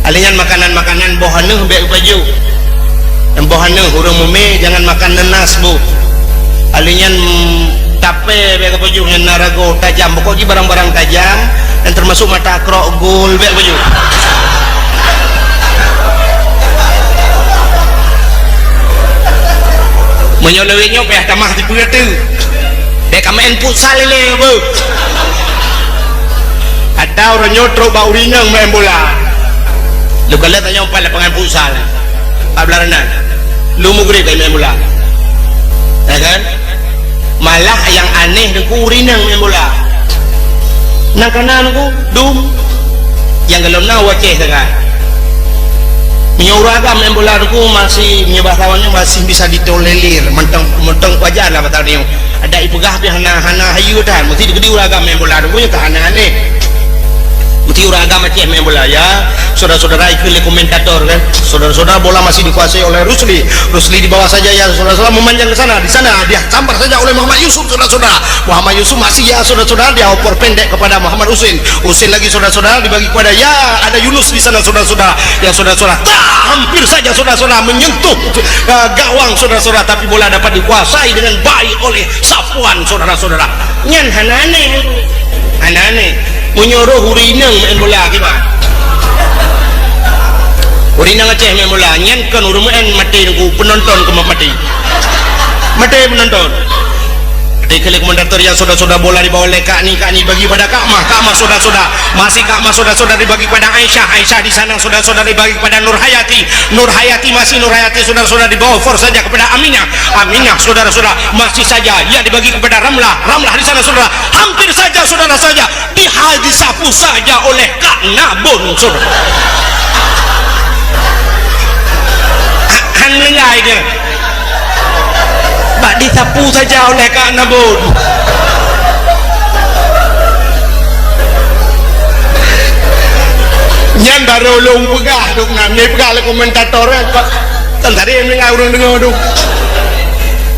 Alèh nyan makanan-makanan boh aneuh bèk pajoh. Nyang boh aneuh ureueng mumè jangan makan nanas, Bu. Alèh nyan, mm, tapè bèk pajoh, nyang na ragoe tajam. Pokok jih barang-barang tajam nyang teumasok mata krok, gol, bèk pajoh. Meunyoe lawét nyoe payah tamah sipeue teuh. Bèk ka main futsal ilèe, beuh. Ata uroe nyoe trok bak ureueng inong main bola. Lôn kalon tanyoe pat lapangan futsal. Pat blah ranan. Lôn mugreb ka main bola. Ya kan? Malah nyang aneh teungku ureueng inong main bola. Nang kana nunggu dum. Nyang golom na u Aceh sagai. Meunyoe ureueng agam main bola nunggu masih, meunyoe bahasa awaknyan masih bisa ditolerir, mantong, mantong wajar lah bak tanyoe. Adak ipeugah pih hana, hana hayeue tan. Mesti dikeudi ureueng agam main bola nunggu nyan ka hana aneh. Mesti ureueng agam Aceh main bola, ya. Saudara-saudara ikheun lé komentator kan. Saudara-saudara, bola masih dikuasai oleh Rusli. Rusli di bawah saja, ya saudara-saudara, memanjang ke sana. Di sana dia sambar saja oleh Muhammad Yusuf, saudara-saudara. Muhammad Yusuf masih, ya saudara-saudara, dia oper pendek kepada Muhammad Husin. Husin lagi, saudara-saudara, dibagi kepada, ya, ada Yunus di sana, saudara-saudara. Ya saudara-saudara, tak, hampir saja saudara-saudara menyentuh, eh, gawang, saudara-saudara, tapi bola dapat dikuasai dengan baik oleh Safwan, saudara-saudara. Nyan hana aneh. Hana aneh. Meunyoe roh ureueng inong main bola kiban. Ureueng inong Aceh main bola, nyan kon ureueng main maté nunggu, penonton keuh maté. Maté penonton. Dikheun lé komentator, ya saudara-saudara, bola dibawa oleh Kak Ni, Kak Ni bagi pada Kak Mah, Kak Mah saudara-saudara. Masih Kak Mah saudara-saudara dibagi pada Aisyah, Aisyah di sana saudara-saudara dibagi pada Nur Hayati, Nur Hayati masih Nur Hayati saudara-saudara dibawa for saja kepada Aminah, Aminah saudara-saudara masih saja ia dibagi kepada Ramlah, Ramlah di sana saudara. Hampir saja saudara saja diha-, disapu saja oleh Kak Nabun saudara. Ha-, han meuninggai dia. Bak disapu saja oleh Kak Nabun. Nyan barô lôn peugah, dok nan lé peugah lé komentator, eh, kok, kan tadi nyang deungoe ureueng deungoe tu.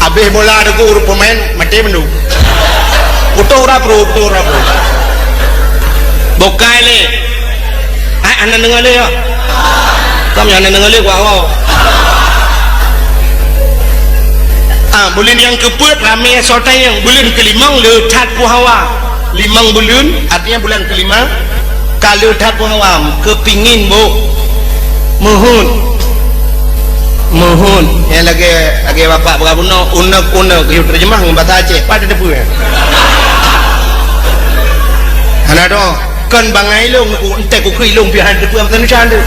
Abéh bola deungoe ureueng pemain, maté mandum. Putôh rap ru, putôh rap ru. Bukai lé. Hai, hana deungoe lé, ya? Kamoe hana deungoe lé, kuat, kuat. Ah, buleuen nyang keupeuet ramé soe tanyong, buleuen keulimong le that peue hawa. Limong buleuen, artinya bulan kelima, ka le that peue hawa, keupingin, Bu. Meuheuet. Meuheuet. Nyang lagèe, lagèe bapak peugah bunoe, unek-unek, yue terjemah ngon bahasa Aceh, pat teupeue. Hana dong. Kon bangai lôn, ku entèe ku keu ilôn piah han teupeue bahasa Indonesia tu.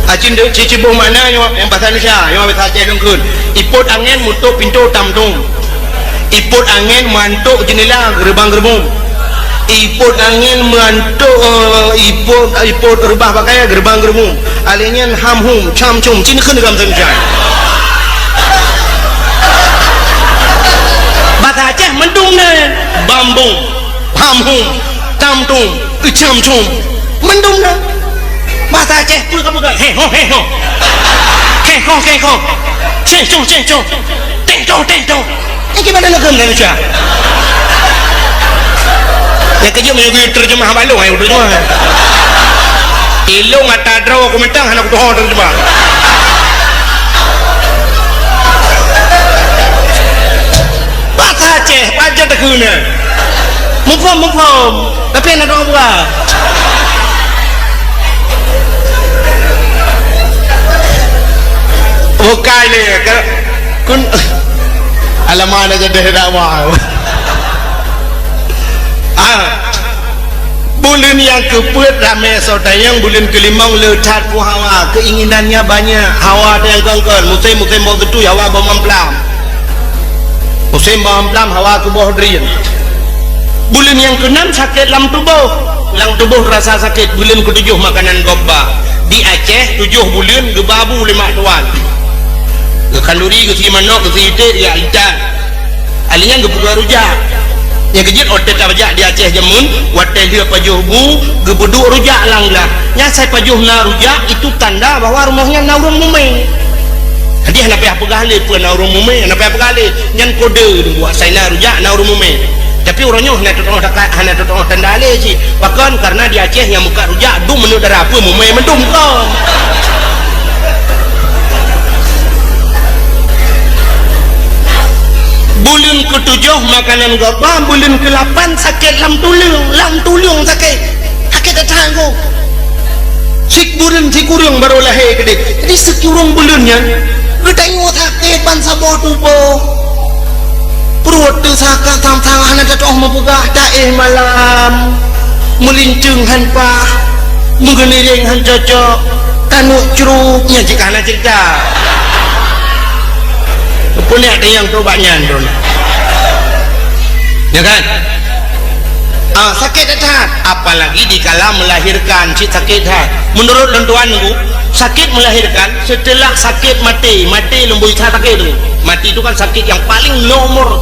Acin deuh, ci-, ciboh makna nyoe, nyang bahasa Indonesia, nyang bahasa Aceh lôn kheun. Ipot angén meuantok pintoe tam-tom. Ipot angén meuantok jeundela geureubang-geureubong. Ipot angén meuantok, eh, ipot, ipot reubah pakaian geureubang-geureubong. Alèh nyan ham-hum, cam-cum, ci neukheun lam bahasa Indonesia. Bahasa Aceh mandum na, bambong. Ham-hum, tam-tum, eucam-cum. Mandum na. Bahasa Aceh peue ka peugah? Heh ho, heh ho. Heh ho, heh ho. Ceh coh, ceh coh. Teh coh, teh coh. Nyan kiban lagèe Indonesia. Nyang keujeuet meunyoe terjemah bak lôn, hai terjemah. Ilôn ata droe ku mantong hana kutuho terjemah. Bahasa Aceh, pajan takheun nyan. Muphom, muphom. Tapi hana dong buah. Bukai lé, ke-, kun-, alamak, na jadi dakwah. Ah. Buleuen nyang keupeuet ramé soe tanyong, buleuen keulimong le that peue hawa, keinginannya banyak, hawa tanyong kon-kon, musém-musém boh geutui, hawa boh mamplam. Musém boh mamplam, hawa keu boh drien. Buleuen nyang keunam sakét lam tuboh. Lam tuboh rasa sakét, buleuen keutujoh makanan gob ba. Di Aceh, tujoh buleuen geuba bu lé mak tuan. Geukhanduri, geusie manok, geusie iték, jak itat. Alèh nyan geupeugöt rujak. Nyang keujeuet, watèe tabajak di Aceh jameun, watèe lheueh pajoh bu, geupeuduek rujak lam glah. Nyan asai pajoh na rujak, itu tanda bahwa rumoh nyan na ureueng mumè. Jadi hana payah peugah lé peue na ureueng mumè, hana payah peugah lé. Nyan kode buet asai na rujak na ureueng mumè. Tapi uroe nyoe hana teutu'oh takat, hana teutu'oh tanda lé cit. Pakon? Karena di Aceh nyang meukat rujak dum meunurot dara peue mumè mandum kon. Buleuen keutujoh makanan gob ba, buleuen keulapan sakét lam tuleueng, lam tuleueng sakét. Sakét that-that gob. Sikureueng, sikureueng barô lahé keudéh. Jadi sikureueng buleuen nyan, geutanyoe sakét ban saboh tuboh. Pruet teusaka sang-sang hana teutu'oh meupeugah, taéh malam, meulinteung han paih, meugeuniréng han cocok, taneuk crup, nyan cit ka hana ceurita. Peue nyang teunyang tobat nyan droeneuh. Ya kan? Ah, sakét that, apalagi dikala melahirkan, cit sakét that. Menurut lôn tuan Teungku, sakét melahirkan setelah sakét maté, maté lom bui that sakét tu. Maté tu kan sakét yang paling nomor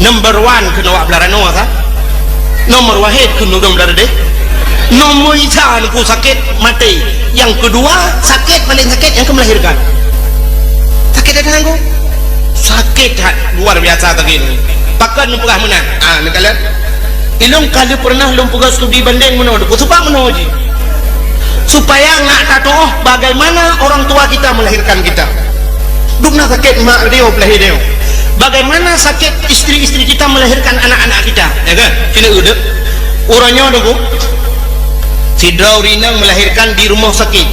number one keunoe bak blah ranoe sa. Nomor wahid keunoe bak blah deh. Nomor isa Teungku sakét maté. Yang kedua, sakét paling sakét yang keu melahirkan. Sakét that Teungku. Sakét that, luar biasa sakét. Pakon neupeugah meunan. Ah, neukalon. Ilôn ka lheueh pernah lôn peugah studi bandeng meunoe, Teungku, sabab meunoe jih. Supaya ngak tatu'oh bagaimana orang tua kita melahirkan kita. Dum na sakét mak dia, peulahé dia. Bagaimana sakét istri-istri kita melahirkan anak-anak kita, ya kan? Kena udep. Uroe nyoe Teungku, sidroe ureueng inong melahirkan di rumah sakit.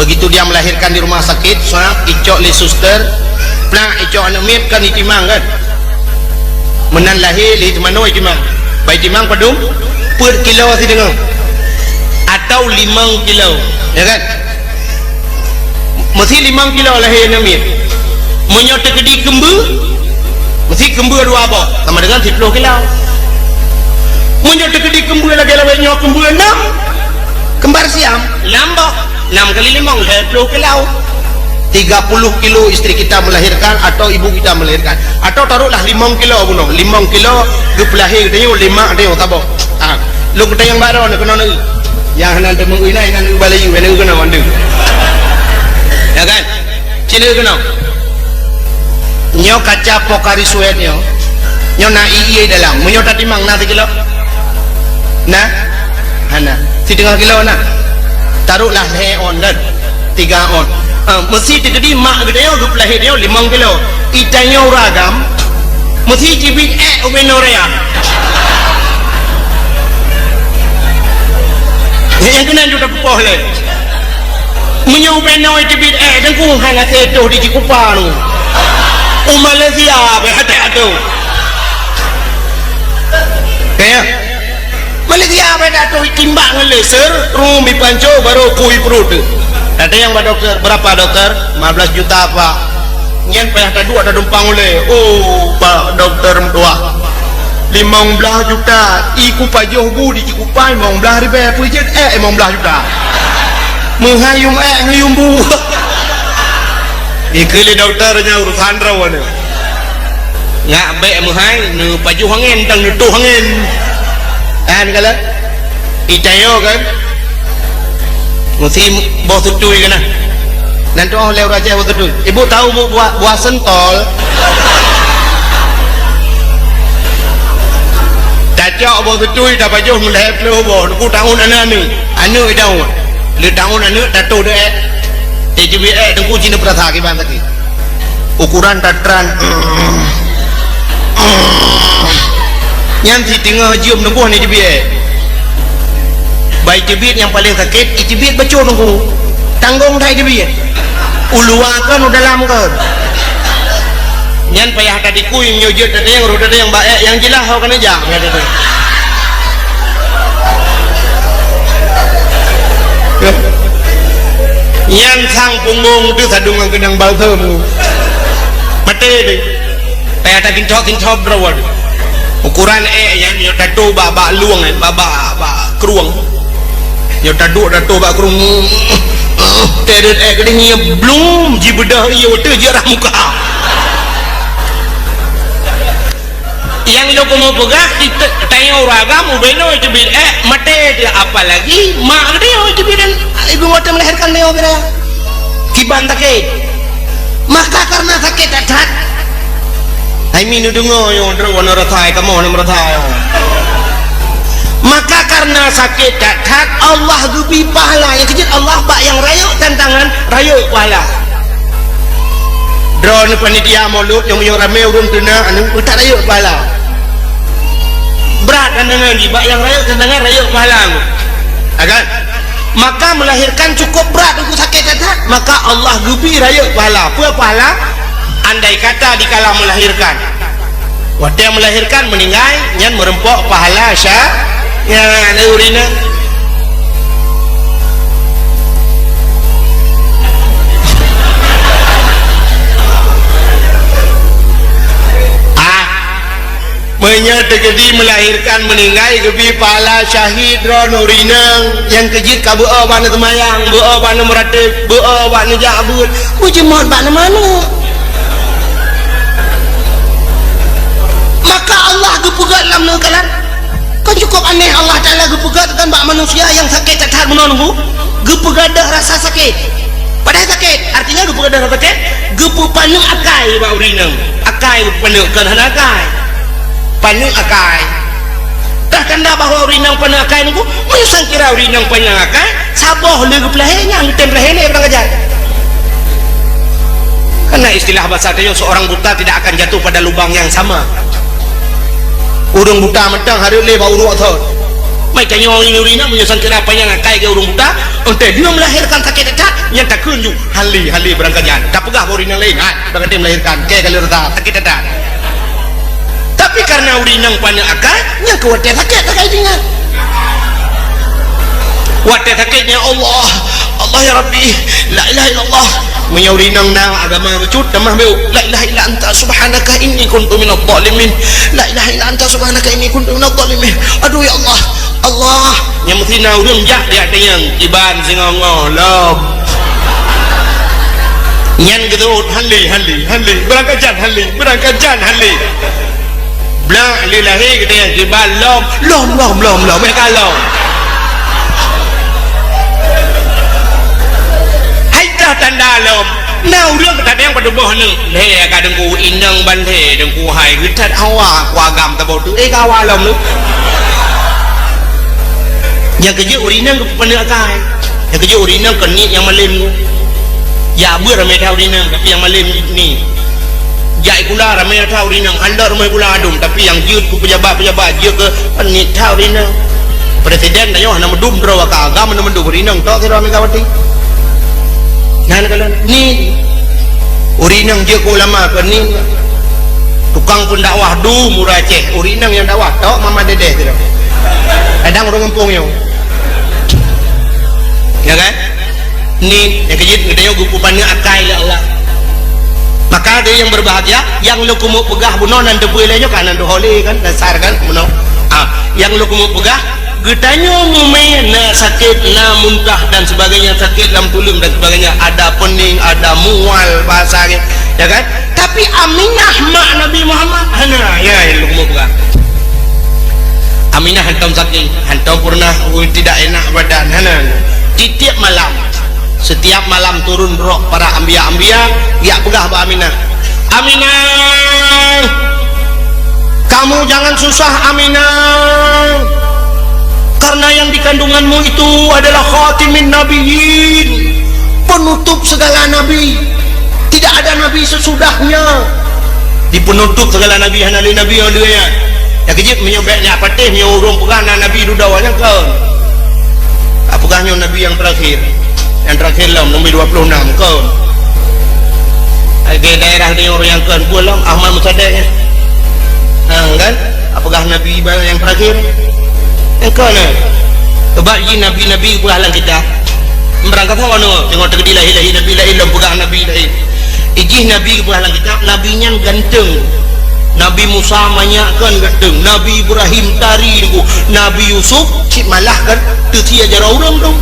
Begitu dia melahirkan di rumah sakit, swab, icok lé suster, plak, icok aneuk miet kan itimang kan? Meunan lahé lé teumanoe itimang. Bah itimang padum? Peuet kilo sideungoe. Atau limong kilo, ya kan? Meusi limong kilo lahé aneuk miet. Meunyoe teukeudi keumbeue, meusi keumbeue dua boh, sama dengan siplôh kilo. Meunyoe teukeudi keumbeue lagèe lawét nyoe keumbeue nam, keumbar siam, nam boh, nam kali limong, lhèe plôh kilo. Tiga puluh kilo istri kita melahirkan atau ibu kita melahirkan. Atau taruhlah limong kilo bunoe, limong kilo geupeulahé geutanyoe lé mak tanyoe saboh. Ha. Lôn kutanyong bak droeneuh keunoe neuh. Nyang hana teumeu'ui na, nyang na balée, nyang na keunoe mandum. Ya kan? Cina keunoe. Nyoe kaca pokari suet nyoe. Nyoe na ie dalam. Meunyoe tatimang na sikilo? Na? Hana. Siteungoh kilo na? Taruhlah lhèe on dan tiga on. Ah, meusi teukeudi mak geutanyoe geupeulahé nyoe limong kilo. Itanyoe ureueng agam, meusi jibiet ék ubé nyoe raya. Nyang keunan ju tapeupoh lé. Meunyoe ubé nyoe jibiet ék, Teungku, hana teutoh di Cikupa nyoe. U Malaysia bèk hate ateuh. Kaya? Malaysia bèk hate ateuh, timbak ngon laser, rum ipanco, baru pui perut. Datang bak doktor, "Berapa, doktor?" "Lima belas juta, Pak." Nyan payah taduek tadumpang ulèe. Oh, Pak Doktor meutuah. Limong blaih juta, iku pajoh bu di Cikupa limong blaih ribèe, peue jeuet ék limong blaih juta. Meuhai yum ék ngon yum bu. Ikeu lé doktor nyan urusan droeneuh. Ngak bèk meuhai, neupajoh angén dan neutoh angén. Kan kala? Itanyoe kan? Meusi boh tutui keunan. Nan tu'oh lé ureueng Aceh boh tutui. Ibu tahu bu-, buah, buah sentol? Tacok boh tutui, tapajoh meulhèe plôh boh. Teungku taun aneuk-aneuk. Aneuk taun. Lé taun aneuk tatoh deuek. Teujubi ék Teungku jinoe peurasa kiban tadi. Ukuran tatran. Nyan siteungoh jeuem neuboh ni teubiet. Bah teubiet nyang paleng sakét, iteubiet bacut Teungku. Tanggong that iteubiet. U luwa kon, u dalam kon. Nyan payah tadikui meunyoe jeuet tadeng, roh tadeng bak ék nyang jeulaih ho keuneuk jak. Nyan sang punggong teuh sadong ngon keunong balsem. Maté deh. Payah takinthok-kinthok droe. Ukuran ék nyan nyoe tatoh bak, bak lueng, bak, bak, bak krueng. Nyoe taduek tatoh bak krueng. Teuret ék geude nyoe blum jibeudôh ié watèe jiarah muka. Nyang lôn keuneuk peugah, tanyoe ureueng agam ubé nyoe teubiet ék, maté teuh, apalagi mak geutanyoe teubiet dan ibu watèe melahirkan tanyoe bira. Kiban sakét. Maka karena sakét that-that, hai mi neudeungoe nyoe droe na rasa, kamoe na meurasa. Maka karena sakét that-that, Allah geubri pahala nyang keujeuet Allah bak nyang rayeuk tantangan, rayeuk pahala. Droeneuh panitia mulod nyang meunyoe ramé ureueng teuna aneuk, utak rayeuk pahala. Brat tantangan jih, bak nyang rayeuk tantangan rayeuk pahala. Akan? Maka melahirkan cukup brat, Teungku, sakét that-that. Maka Allah geubri rayeuk pahala. Peue pahala? Andai kata dikala melahirkan. Watèe melahirkan, meuninggai, nyan meureumpok pahala sya-, nyan ureueng inong. Ah, Meunyoe teukeudi meulahirkan meuninggai geubi pahala syahid droe ureueng inong nyang keujeuet ka beu-o bak neuseumbayang, beu-o bak neumeurateb, beu-o bak neujak beuet, meujeumot bak neumanök. Maka Allah geupeugah lam neukalan. Kan cukup aneh Allah Taala geupeugah kan bak manusia nyang sakét that-that bunoe nunggu, geupeugah deuh rasa sakét. Padahai sakét, artinya geupeugah deuh rasa sakét, geupeupaneuk akai bak ureueng inong. Akai geupeupaneuk, kon hana akai. Paneuk akai. Tah tanda bahwa ureueng inong paneuk akai nunggu, meunyoe sangkira ureueng inong paneuk akai, saboh le geupeulahé nyang geutem peulahé lé barang kajan. Karena istilah bahasa tanyoe, seorang buta tidak akan jatuh pada lubang yang sama. Ureueng buta mantong hareuet lé bak uruek thon. Mai tanyoe ureueng inong meunyoe sangkira paneuk akai keu ureueng buta, 'oh teuh lheueh meulahirkan sakét that-that, nyan takheun ju, hán lé, hán lé barang kajan. Tapeugah bak ureueng inong laén, "Hai, barang kajan meulahirkan, kèe ka lheueh rasa, sakét that-that." Tapi karena ureueng inong paneuk akai, nyan keuh watèe sakét akai jih nyan. Watèe sakét nyan, "Allah, Allah ya Rabbi, la ilaha illallah." Meunyoe ureueng inong na agama bacut, tamah beu, "La ilaha illa anta subhanaka inni kuntu minadh dhalimin. La ilaha illa anta subhanaka inni kuntu minadh dhalimin." Aduh ya Allah, Allah, nyang meusti na ureueng jak di ateueh nyan, iban singoh-ngoh lom. Nyan geuteuôt, hán lé, hán lé, hán lé, barang kajan hán lé, barang kajan hán lé. Blak lé lahé geutanyoe jiban lom, lom, lom, lom, lom, eh, ka lom. Hai tah tanda lom. Na ureueng kadang padub boh aneuk. Lhèe ka deungku inong ban lhèe deungku hai geutat hawa ku agam tabôh tu. Eh, ka hawa lom tu. Nyang keujeuet ureueng inong geupaneuk akai. Nyang keujeuet ureueng inong kon niet nyang malém tu. Jak beuet ramé that ureueng inong, tapi nyang malém niet. Jak sikula ramé that ureueng inong, hán lom rumoh sikula adum, tapi nyang jeuet keu pejabat-pejabat, jeuet keu niet that ureueng inong. Presiden tanyoe hana meudum droe ka agam hana meudum ureueng inong tok sidroe Megawati. Nyan kalon niet. Ureueng inong jeuet keu ulama kon niet. Tukang peundakwah dum ureueng Aceh, ureueng inong nyang dakwah tok mama dedeh sidroe. Kadang ureueng gampông nyoe. Ya kan? Niet, nyang keujeuet geutanyoe geupeupaneuk akai lé Allah. Maka dari yang berbahagia, nyang lôn keumeung peugah bunoe nan teupeue lé nyoe ka nan teuhôi lé kan, dasar kan bunoe. Ah, nyang lôn keumeung peugah, geutanyoe mumè na sakét, na muntah dan sebagainya, sakét lam tuleueng dan sebagainya, ada pening, ada mual bahasa nyan, ya kan? Tapi Aminah mak Nabi Muhammad hana, ya, nyang lôn keumeung peugah. Aminah hantom sakét, hantom pernah, oh, tidak enak badan, hana. Tiep-tiep malam, setiap malam turun roh para anbiya-anbiya, jak peugah bak Aminah, "Aminah, kamu jangan susah, Aminah, karena yang di kandunganmu itu adalah khatimin nabiyyin, penutup segala nabi. Tidak ada nabi sesudahnya." Di penutup segala nabi, hana lé nabi nyang lheueh nyan. Nyang keujeuet meunyoe bèk nyak patéh, meunyoe ureueng peugah na nabi dudoe nyan kon. Ka peugah nyoe nabi nyang terakhir. Nyang terakhir lom, nomor dua puluh enam kon. Lagèe daerah tanyoe nyang kon peue lom, Ahmad Mossadegh nyan. Ha, kan? Ka peugah nabi nyang terakhir. Nyang kon, eh. Sebab jih nabi-nabi peugah lam kitab. Barangkasoe nyoe, teungoh teukeudi lahé-lahé nabi laén lom peugah nabi laén. Ijih nabi geupeugah lam kitab, nabi nyan ganteng. Nabi Musa manyak kan ganteng, Nabi Ibrahim tari nunggu, Nabi Yusuf cit malah kan teusia jaroe ureueng tu.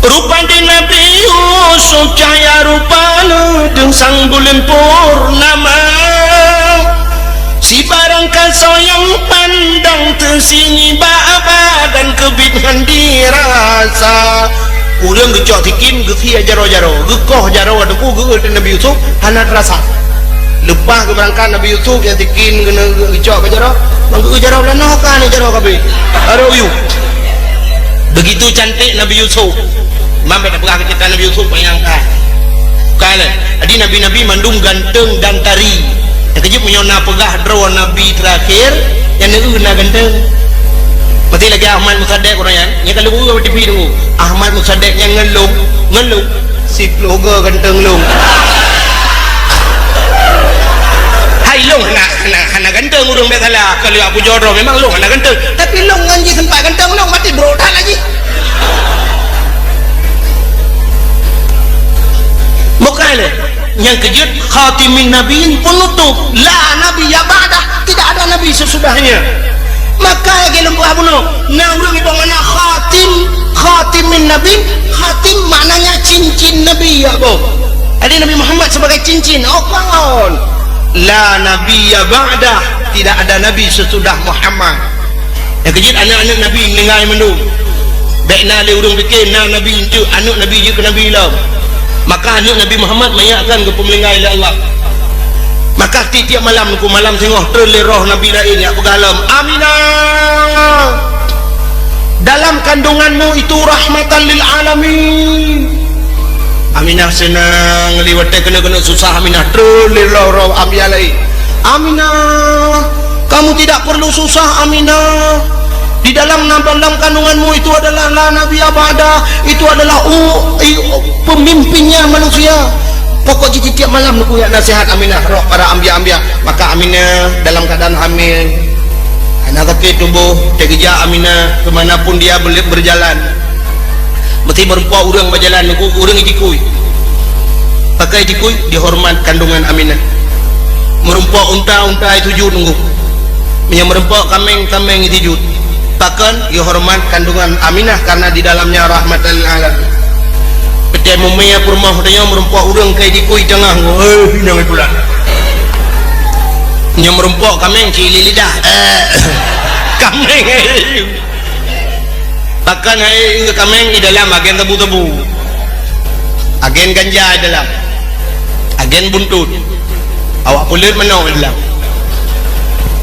Rupa di Nabi Yusuf cahya rupa neudeung sang buleuen purnama. Sibarang kasoe nyang pandang teusingi bak badan keubiet ngon dirasa. Ureueng geucok sikin geusia jaroe-jaroe, geukoh jaroe teungku geueu teuh Nabi Yusuf hana teurasa. Leupah geubeurangkat Nabi Yusuf nyang sikin geuneuk geucok bak jaroe, ban geueu jaroe lanoh ka nyan jaroe kabeh. Arok yue. Begitu cantik Nabi Yusuf. Mam bèk tapeugah keu cerita Nabi Yusuf, bayangkan. Bukan, eh? Jadi nabi-nabi mandum ganteng dan tari. Nyang keujeuet meunyoe na peugah droe nabi terakhir, nyang neueu na ganteng. Meusti lagèe Ahmad Mossadegh ureueng nyan, nyang ka lôn ueh di T V tu. Ahmad Mossadegh nyang ngon lôn, ngon lôn. Siplôh goe ganteng lôn. Hai lôn hana, hana, hana ganteng ureueng biasa lah. Kalau aku jodoh memang lôn hana ganteng. Tapi lôn ngon jih sempat ganteng lôn, mati brok that lagi. Bukan lé. Nyang keujeuet khatimin nabiyyin penutup. La nabiyya ba'dah. Tidak ada nabi sesudahnya. Maka lagèe lôn peugah bunoe, na ureueng iboh makna khatim, khatimin nabi, khatim maknanya cincin nabi, ya boh. Jadi Nabi Muhammad sebagai cincin, oh kon. La nabiyya ba'dah, tidak ada nabi sesudah Muhammad. Nyang keujeuet aneuk-aneuk nabi meuninggai mandum. Bèk na lé ureueng pike na nabi enteuk, aneuk nabi jeuet keu nabi lom. Maka aneuk Nabi Muhammad manyak kan geupeumeulinggai lé Allah. Maka tiep-tiep malam, Teungku, malam singoh trön lé roh nabi laén jak peugah lom, "Aminah, dalam kandunganmu itu rahmatan lil alamin." Aminah seunang, lé watèe keuneuk-keuneuk susah, Aminah trön lé roh-roh anbiya laén. "Aminah, kamu tidak perlu susah, Aminah. Di dalam, dalam kandunganmu itu adalah la nabiyya ba'dah, itu adalah u-, i-, pemimpinnya manusia." Pokok jih tiep malam Teungku jak naseuhat Aminah, roh para anbiya-anbiya. Maka Aminah dalam keadaan hamil. Hana sakét tuboh, teugeujak Aminah ke mana pun dia ber-, berjalan. Meusti meurumpok ureueng bak jalan, Teungku, ureueng jikui. Pakon jikui? Dihoreumat kandungan Aminah. Meurumpok unta, unta jisujut, Teungku. Meunyoe meurumpok kaméng, kaméng jisujut. Pakon? Dihoreumat kandungan Aminah karena di dalamnya rahmatan lil alamin. Peucaya mumia peurumoh tanyoe meurumpok ureueng ka jikui teungoh, "Eh, nyang itulah." Nyoe meurumpok kaméng cili lidah. Eh, kaméng. Pakon hai kaméng di dalam agen tebu-tebu. Agen ganja di dalam. Agen buntut. Awak peuleut manok di dalam.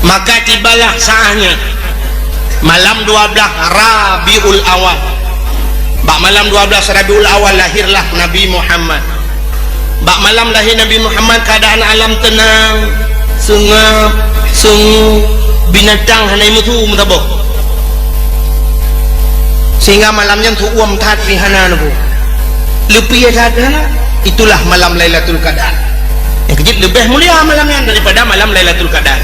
Maka tibalah saatnya malam dua belas Rabiul Awal. Bak malam dua belas Rabiul Awal lahirlah Nabi Muhammad. Bak malam lahé Nabi Muhammad, keadaan alam teunang, seungab, seungue, binatang hana meusu meusaboh. Sehingga malam nyan tuom that pih hana, Teungku. Leupie that pih hana. Itulah malam Lailatul Qadar. Nyang keujeuet leubeh mulia malam nyan daripada malam Lailatul Qadar.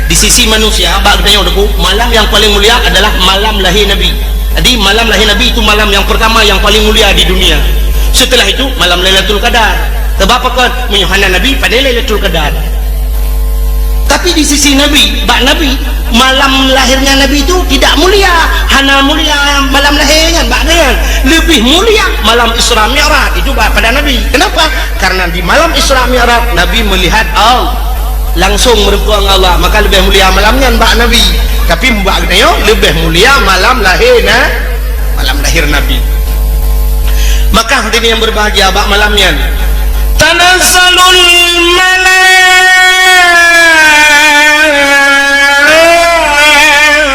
Di sisi manusia, bak geutanyoe, Teungku, malam nyang paleng mulia adalah malam lahé Nabi. Jadi, malam lahé Nabi itu malam yang pertama yang paling mulia di dunia. Setelah itu, malam Lailatul Qadar. Sebab apa kan? Meunyoe hana Nabi, padahai Lailatul Qadar. Tapi di sisi Nabi, bak Nabi, malam lahirnya Nabi itu tidak mulia. Hana mulia malam lahirnya, bak dia. Lebih mulia malam Isra Mi'raj itu bak pada Nabi. Kenapa? Karena di malam Isra Mi'raj, Nabi melihat Allah. Langsung meurumpok ngon Allah, maka leubeh mulia malam nyan bak Nabi. Tapi bak geutanyoe leubeh mulia malam lahé na, malam lahé Nabi. Maka hadirin yang berbahagia, bak malam nyan tanazzalul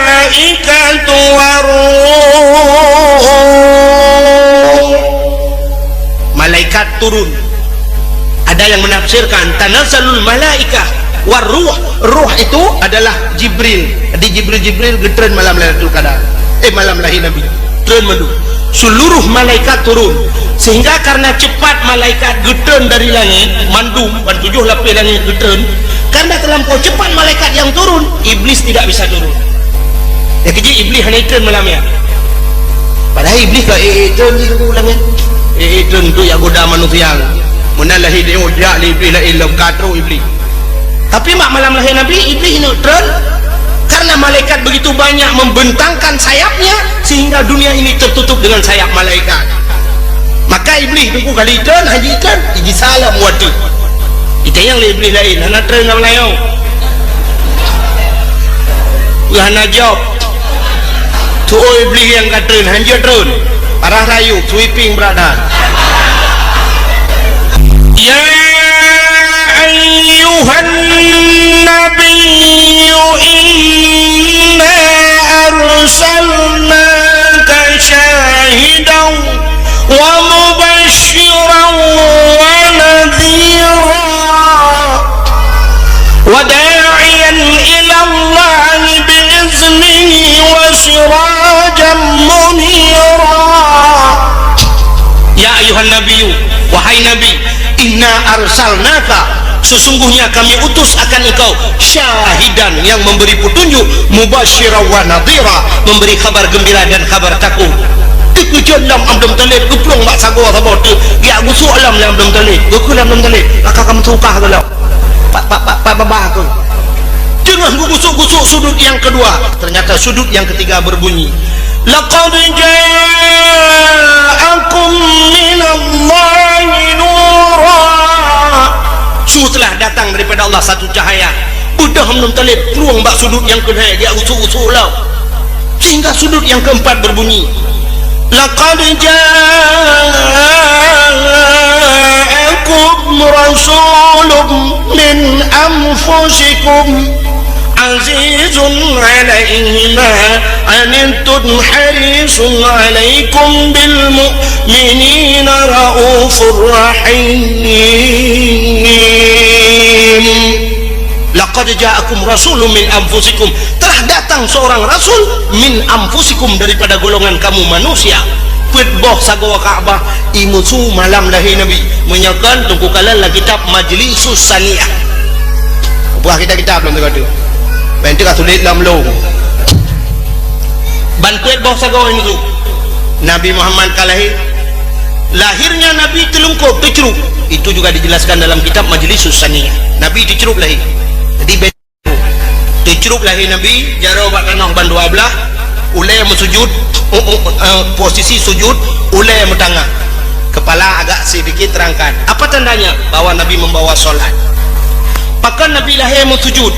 malaikatu waruh. Malaikat turun. Ada yang menafsirkan, "Tanazzalul malaikah war ruh." Ruh itu adalah Jibril. Jadi Jibril, Jibril geutreun malam Lailatul Qadar. Eh, malam lahé Nabi. Treun mandum. Seluruh malaikat turun. Sehingga karena cepat malaikat geutreun dari langit, mandum, ban tujoh lapéh langit geutreun, karena terlampau cepat malaikat yang turun, Iblis tidak bisa turun. Nyang keujeuet Iblis hana treun malam nyan. Padahai Iblis ka ék-ék treun di langit. Ék-ék treun tu jak goda manusia. Meunan lahé tanyoe jak lé Iblis laén lom ka trok Iblis. Tapi bak malam lahé Nabi, Iblis hana treun karena malaikat begitu banyak membentangkan sayapnya sehingga dunia ini tertutup dengan sayap malaikat. Maka Iblis Teungku kali treun, hana treun, jisala muat tu. Itanyong lé Iblis laén, hana treun ngon Meulayu. Hana jaweueb. Tu'oh Iblis nyang ka treun, hanjeuet treun. Parah rayeuk, sweeping brother. Ya ayyuhan nabiyyu inna arsalnaka syahidan wa mubasysyiran wa nadhira. Wa da'iyan ilallahi bi iznihi wa sirajan munira. Ya ayyuhan nabiyyu, wahai Nabi, inna arsalnaka, sesungguhnya kami utus akan engkau, syahidan, yang memberi petunjuk, mubasysyiran wa nadhira, memberi kabar gembira dan kabar takut. Teukeujot lom Abdul Muthalib, geuplueng bak sagoe saboh teuk, geujak gusok lom lé Abdul Muthalib, geukheun lé Abdul Muthalib, "Laka kamoe tukah golom." Pat, pat, pat, pat babah aku. Teungoh geugusok-gusok sudut nyang keudua, ternyata sudut nyang keutiga berbunyi, "Laqad ja'akum minallahi nura." Su telah datang daripada Allah satu cahaya. Beudôh Abdul Muthalib plueng bak sudut nyang keulhèe, geugusok-gusok lom. Sehingga sudut nyang keempat berbunyi, "Laqad ja'akum rasulun min anfusikum azizun 'alaihi ma 'anittum harisun 'alaikum bil mu'minina raufur rahim." "Laqad ja'akum rasulun min anfusikum." Telah datang seorang rasul min anfusikum, daripada golongan kamu manusia. Peuet boh sagoe Ka'bah, i musu malam lahé Nabi. Meunyoe kon, teungku kalon lam kitab Majlisus Saniah. Buah kitab-kitab lom teuka tu. Ban teuka tuléh lam lông. Ban peuet boh sagoe i musu. Nabi Muhammad ka lahé. Lahirnya Nabi teulungkôb, teucrup. Itu juga dijelaskan dalam kitab Majlisus Saniah. Nabi teucrup lahé. Jadi, be-, teucrup lahé Nabi, jaroe bak tanoh ban dua blah, ulèe meusujud, u-, u-, eh, posisi sujud, ulèe meutangah. Kepala agak sedikit terangkat. Apa tandanya? Bahwa Nabi membawa solat. Pakon Nabi lahé meusujud?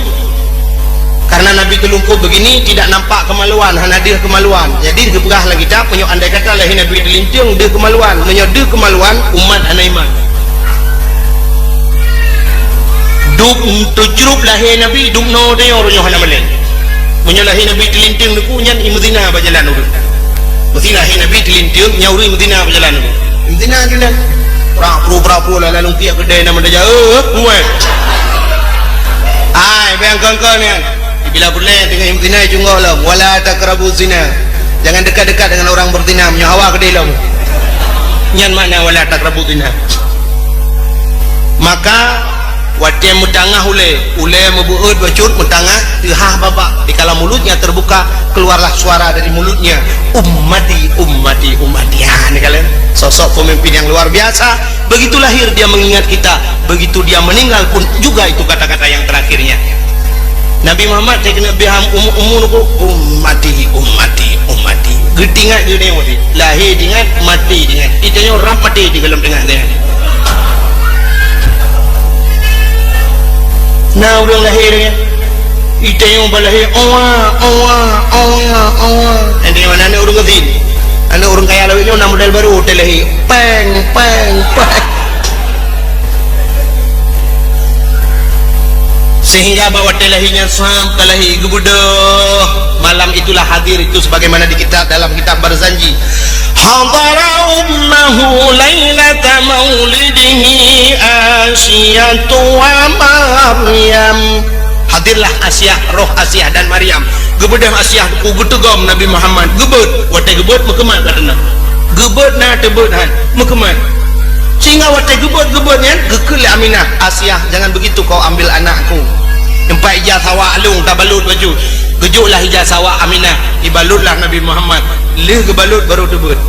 Karena Nabi teulungkôb begini, tidak nampak kemaluan, hana deuh kemaluan. Jadi, geupeugah lam kitab, meunyoe andai kata lahé Nabi teulinteung, deuh kemaluan. Meunyoe deuh kemaluan, umat hana iman. Dub teucrup lahé Nabi, dubnoe tanyoe uroe nyoe hana malèe. Meunyoe lahé Nabi teulinteung, teungku, nyan i meuzina bak jalan ureueng. Meusé lahé Nabi teulinteung, nyan ureueng i meuzina bak jalan ureueng. I meuzina jalan. Prah, pru, prah, pru, lalu piak keudè nama dah jauh. Ai, bayangkan kau ni. Bila bulan tengah zina, cungoh lom, "Wala taqrabu zina." Jangan dekat-dekat dengan orang berzina, meunyoe hawa keudeh lom. Nyan makna "Wala taqrabu zina." Maka, watèe meutangah ulèe, ulèe meubeuet bacut meutangah, teuhah babah. Dikala mulutnya terbuka, keluarlah suara dari mulutnya, "Ummati, ummati, ummati." Ha, ni kalian, sosok pemimpin yang luar biasa. Begitu lahir dia mengingat kita, begitu dia meninggal pun juga itu kata-kata yang terakhirnya. Nabi Muhammad, saya kena biham umu-, umur ku, "Ummati, ummati, ummati." Geutingat geuneuk mati. Lahé tingat, maté tingat. Itanyoe rab maté di dalam tengah-tengah. Nah, ureueng lahé nyan. Itanyoe balahé, "Owa, owa, owa, owa." Nanti mana aneuk ureueng keutin? Aneuk ureueng kaya lawét nyoe na model baru, hotel lahé. Peng, peng, peng. Sehingga bak watèe lahé nyan sab ka lahé geubeudôh. Malam itulah hadir itu sebagaimana di kitab, dalam kitab Barzanji. Hadara ummahu lailata maulidihi Asiyatu wa Maryam. Hadirlah Asiah, roh Asiah dan Maryam. Geubeudôh Asiah, ku geuteugom Nabi Muhammad. Geubeuet, watèe geubeuet meukeumat ka teunang. Geubeuet na teubeuet han, meukeumat. Sehingga watèe geubeuet-geubeuet nyan, geukheun lé Aminah, "Asiah, jangan begitu kau ambil anakku." Teumpat ija sawak along tabalot baju. Geujoklah ija sawak Aminah, ibalotlah Nabi Muhammad. Lheueh geubalot baru teubeuet.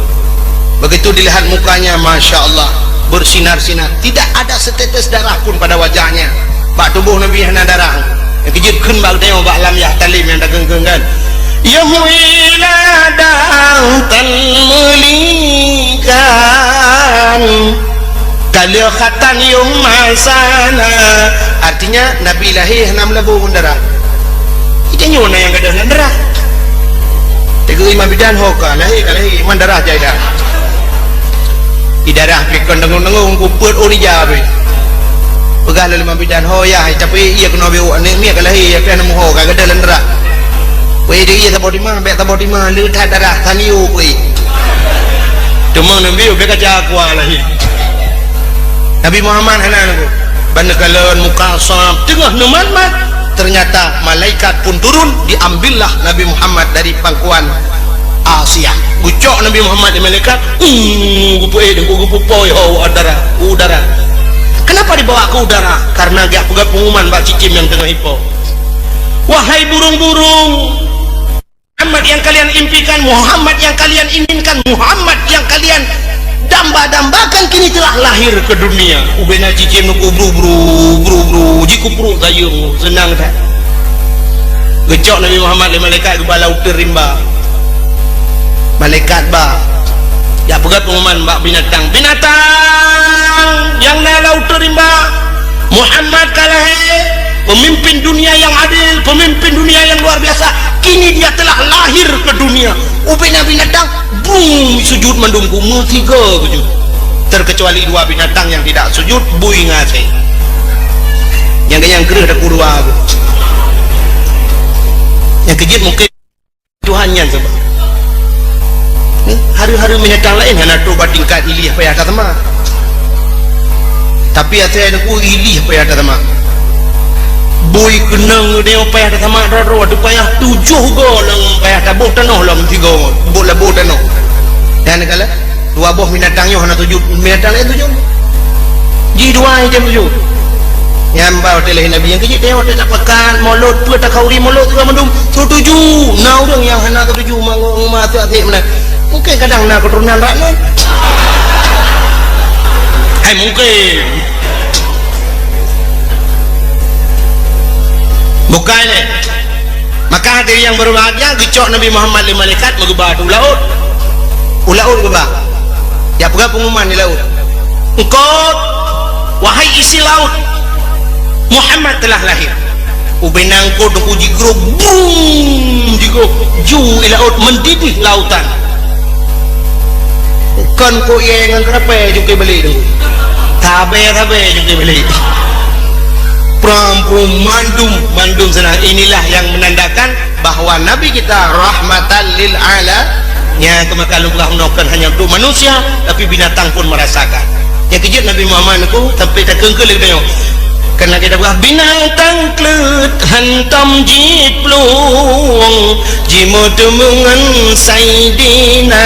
Begitu dilihat mukanya, masya Allah, bersinar-sinar. Tidak ada setetes darah pun pada wajahnya. Bak tuboh Nabi hana darah. Nyang keujeuet kheun bak geutanyoe bak lam yah talem nyang dageng-dageng kan. Yeuh ladang tan meulikan. Ka lheueh khatan yum masana. Artinya, Nabi lahé hana meulabô ngon darah. Itanyoe na nyang gadôh ngon darah. Teungku Imam Bidan ho ka lahé, ka lahé, iman darah jai dah. Di darah pih kon deungon-deungon ku peuet ôn ija pih. Peugah lé Imam Bidan, "Ho yah, tapi iya keunoe beuh aneuk miet ka lahé, tapi hana meuho, ka gadôh lam darah." Weh, di iya saboh timah, bèk saboh timah, le that darah, tanio pih. Teuma Nabi bèk kaca kuah lahé. Nabi Muhammad hana nunggu. Ban neukalon muka sab teungoh neumat-mat, ternyata malaikat pun turun, diambillah Nabi Muhammad dari pangkuan Asiah. Geucok Nabi Muhammad di malaikat, uh, geupeuéh deungon geupeupôi ho udara, udara. Kenapa dibawa ke udara? Karena geujak peugah pengumuman bak cicém nyang teungoh ipo. Wahai burung-burung, Muhammad yang kalian impikan, Muhammad yang kalian inginkan, Muhammad yang kalian damba-dambakan kini telah lahir ke dunia. Ubena cicém nunggu bru-bru, bru-bru, jikupru gayung, senang tak? Geucok Nabi Muhammad lé malaikat geuba lam uteuen rimba. Malaikat ba, jak peugah peunguman bak binatang, "Binatang nyang na lam uteuen rimba, Muhammad ka lahé, pemimpin dunia yang adil, pemimpin dunia yang luar biasa. Kini dia telah lahir ke dunia." Ubena binatang, bum, sujud mandum, meusigoe sujud. Terkecuali dua binatang yang tidak sujud, bui ngon asèe. Nyang keujeuet kreueh takue dua. Nyang keujeuet mungkin Tuhan nyan saban. Hareuh-hareuh binatang laén hana trôk bak tingkat ilih payah taseumah. Tapi asèe takue ilih payah taseumah. Bui keunong nyoe payah taseumah droe-droe, tu payah tujoh goe nyang payah taboh tanoh lom sigoe, boh laboh tanoh. Nyan kala dua boh binatang nyoe hana sujud, binatang laén sujud. Jih dua nyang sujud. Nyan ba watèe lahé Nabi, nyang keujeuet watèe tapakat mulod, peue takhauri mulod, sigoe mandum satuju. Na ureueng nyang hana satuju, mangat meuasék-asék meunan. Mungkin kadang na keuturonan rat nyan. Hai mungkin. Bukai lé. Maka hadirin yang berbahagia, geucok Nabi Muhammad lé malaikat meugeuba u laôt. U laôt geuba. Jak peugah peunguman di laôt. "Eungkôt, wahai isi laôt, Muhammad telah lahir." Ubena eungkôt, eungkôt jigrob, bum, jigrob, ju i laôt, meudidih lautan. Kon kok yé ngon keurapèe jungke balek tu. Sabé-sabé jungke balek. Peurang-peurang mandum, mandum seunang. Inilah yang menandakan bahwa Nabi kita rahmatan lil ala-, nya keumakan lumpah meunoe kon hanya untuk manusia, tapi binatang pun merasakan. Nyang keujeuet Nabi Muhammad nyoe sampai takeungkeue lé geutanyoe. Karena kita peugah binatang kleuet hantom jiplueng, jimeuteumé ngon Saidina,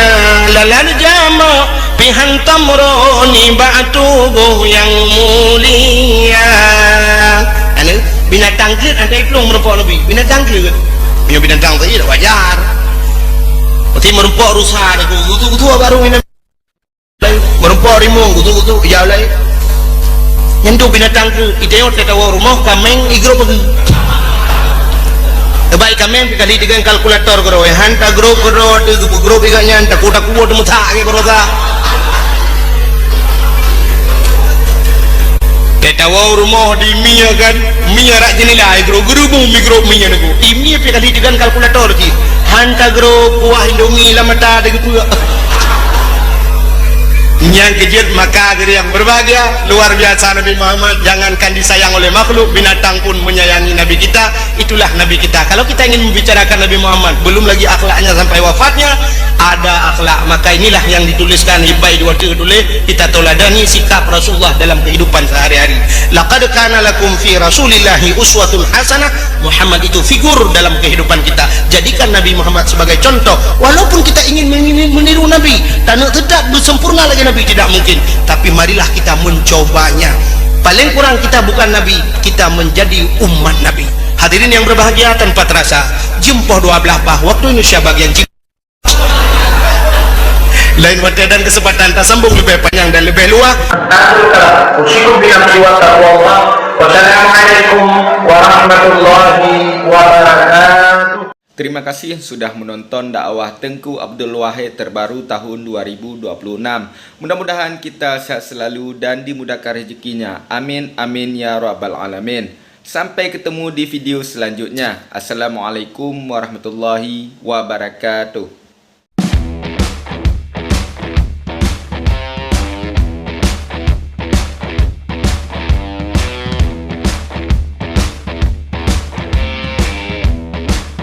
lalan jamoe pih hantom droe nibak tuboh nyang mulia. Anu, binatang kleuet hana iplueng meurumpok Nabi. Binatang kleuet. Meunyoe binatang tadi dak wajar. Berarti meurumpok rusa dah tu, tu, tu, tu baru ini. Meurumpok rimueng, gutu-gutu, ijak ulèe. Nyan tu binatang keu, itayot tatawoe rumoh, kaméng, igrob lagi. Tebai kaméng, dikali dengan kalkulator keudroe. Han tagrob keudroe, teu geupeugrob iga nyan, takot-takot teu meutak lagèe baroesa. Tatawoe rumoh di mie kan, mie rak jeunila, igrob geurubung, igrob mie nyan. Imie pi kali dengan kalkulator cit. Han tagrob kuah Indomie lam mata teu geupeuek. Nyang keujeuet maka diri yang berbahagia, luar biasa Nabi Muhammad, jangankan disayang oleh makhluk, binatang pun menyayangi Nabi kita, itulah Nabi kita. Kalau kita ingin membicarakan Nabi Muhammad, belum lagi akhlaknya sampai wafatnya, ada akhlak. Maka inilah yang dituliskan, ibai dua tulis, kita tauladani sikap Rasulullah dalam kehidupan sehari-hari. Laqad kana lakum fi Rasulillahi uswatun hasanah, Muhammad itu figur dalam kehidupan kita. Jadikan Nabi Muhammad sebagai contoh. Walaupun kita ingin meni-, meniru Nabi, taneuk tetap bersempurna lagi Nabi, tidak mungkin. Tapi marilah kita mencobanya. Paling kurang kita bukan Nabi, kita menjadi umat Nabi. Hadirin yang berbahagia, tanpa terasa, jeuem poh dua belas bah waktu Indonesia bagian Lain watèe dan kesempatan tasambong leubeh panyang dan leubeh luwah. Akhirul kalam. Usikum binafsi wa taqwallah. Wassalamualaikum warahmatullahi wabarakatuh. Terima kasih sudah menonton dakwah Teuku Abdul Wahid terbaru tahun dua ribu dua puluh enam. Mudah-mudahan kita sehat selalu dan dimudahkan rezekinya. Amin, amin, ya rabbal alamin. Sampai ketemu di video selanjutnya. Assalamualaikum warahmatullahi wabarakatuh.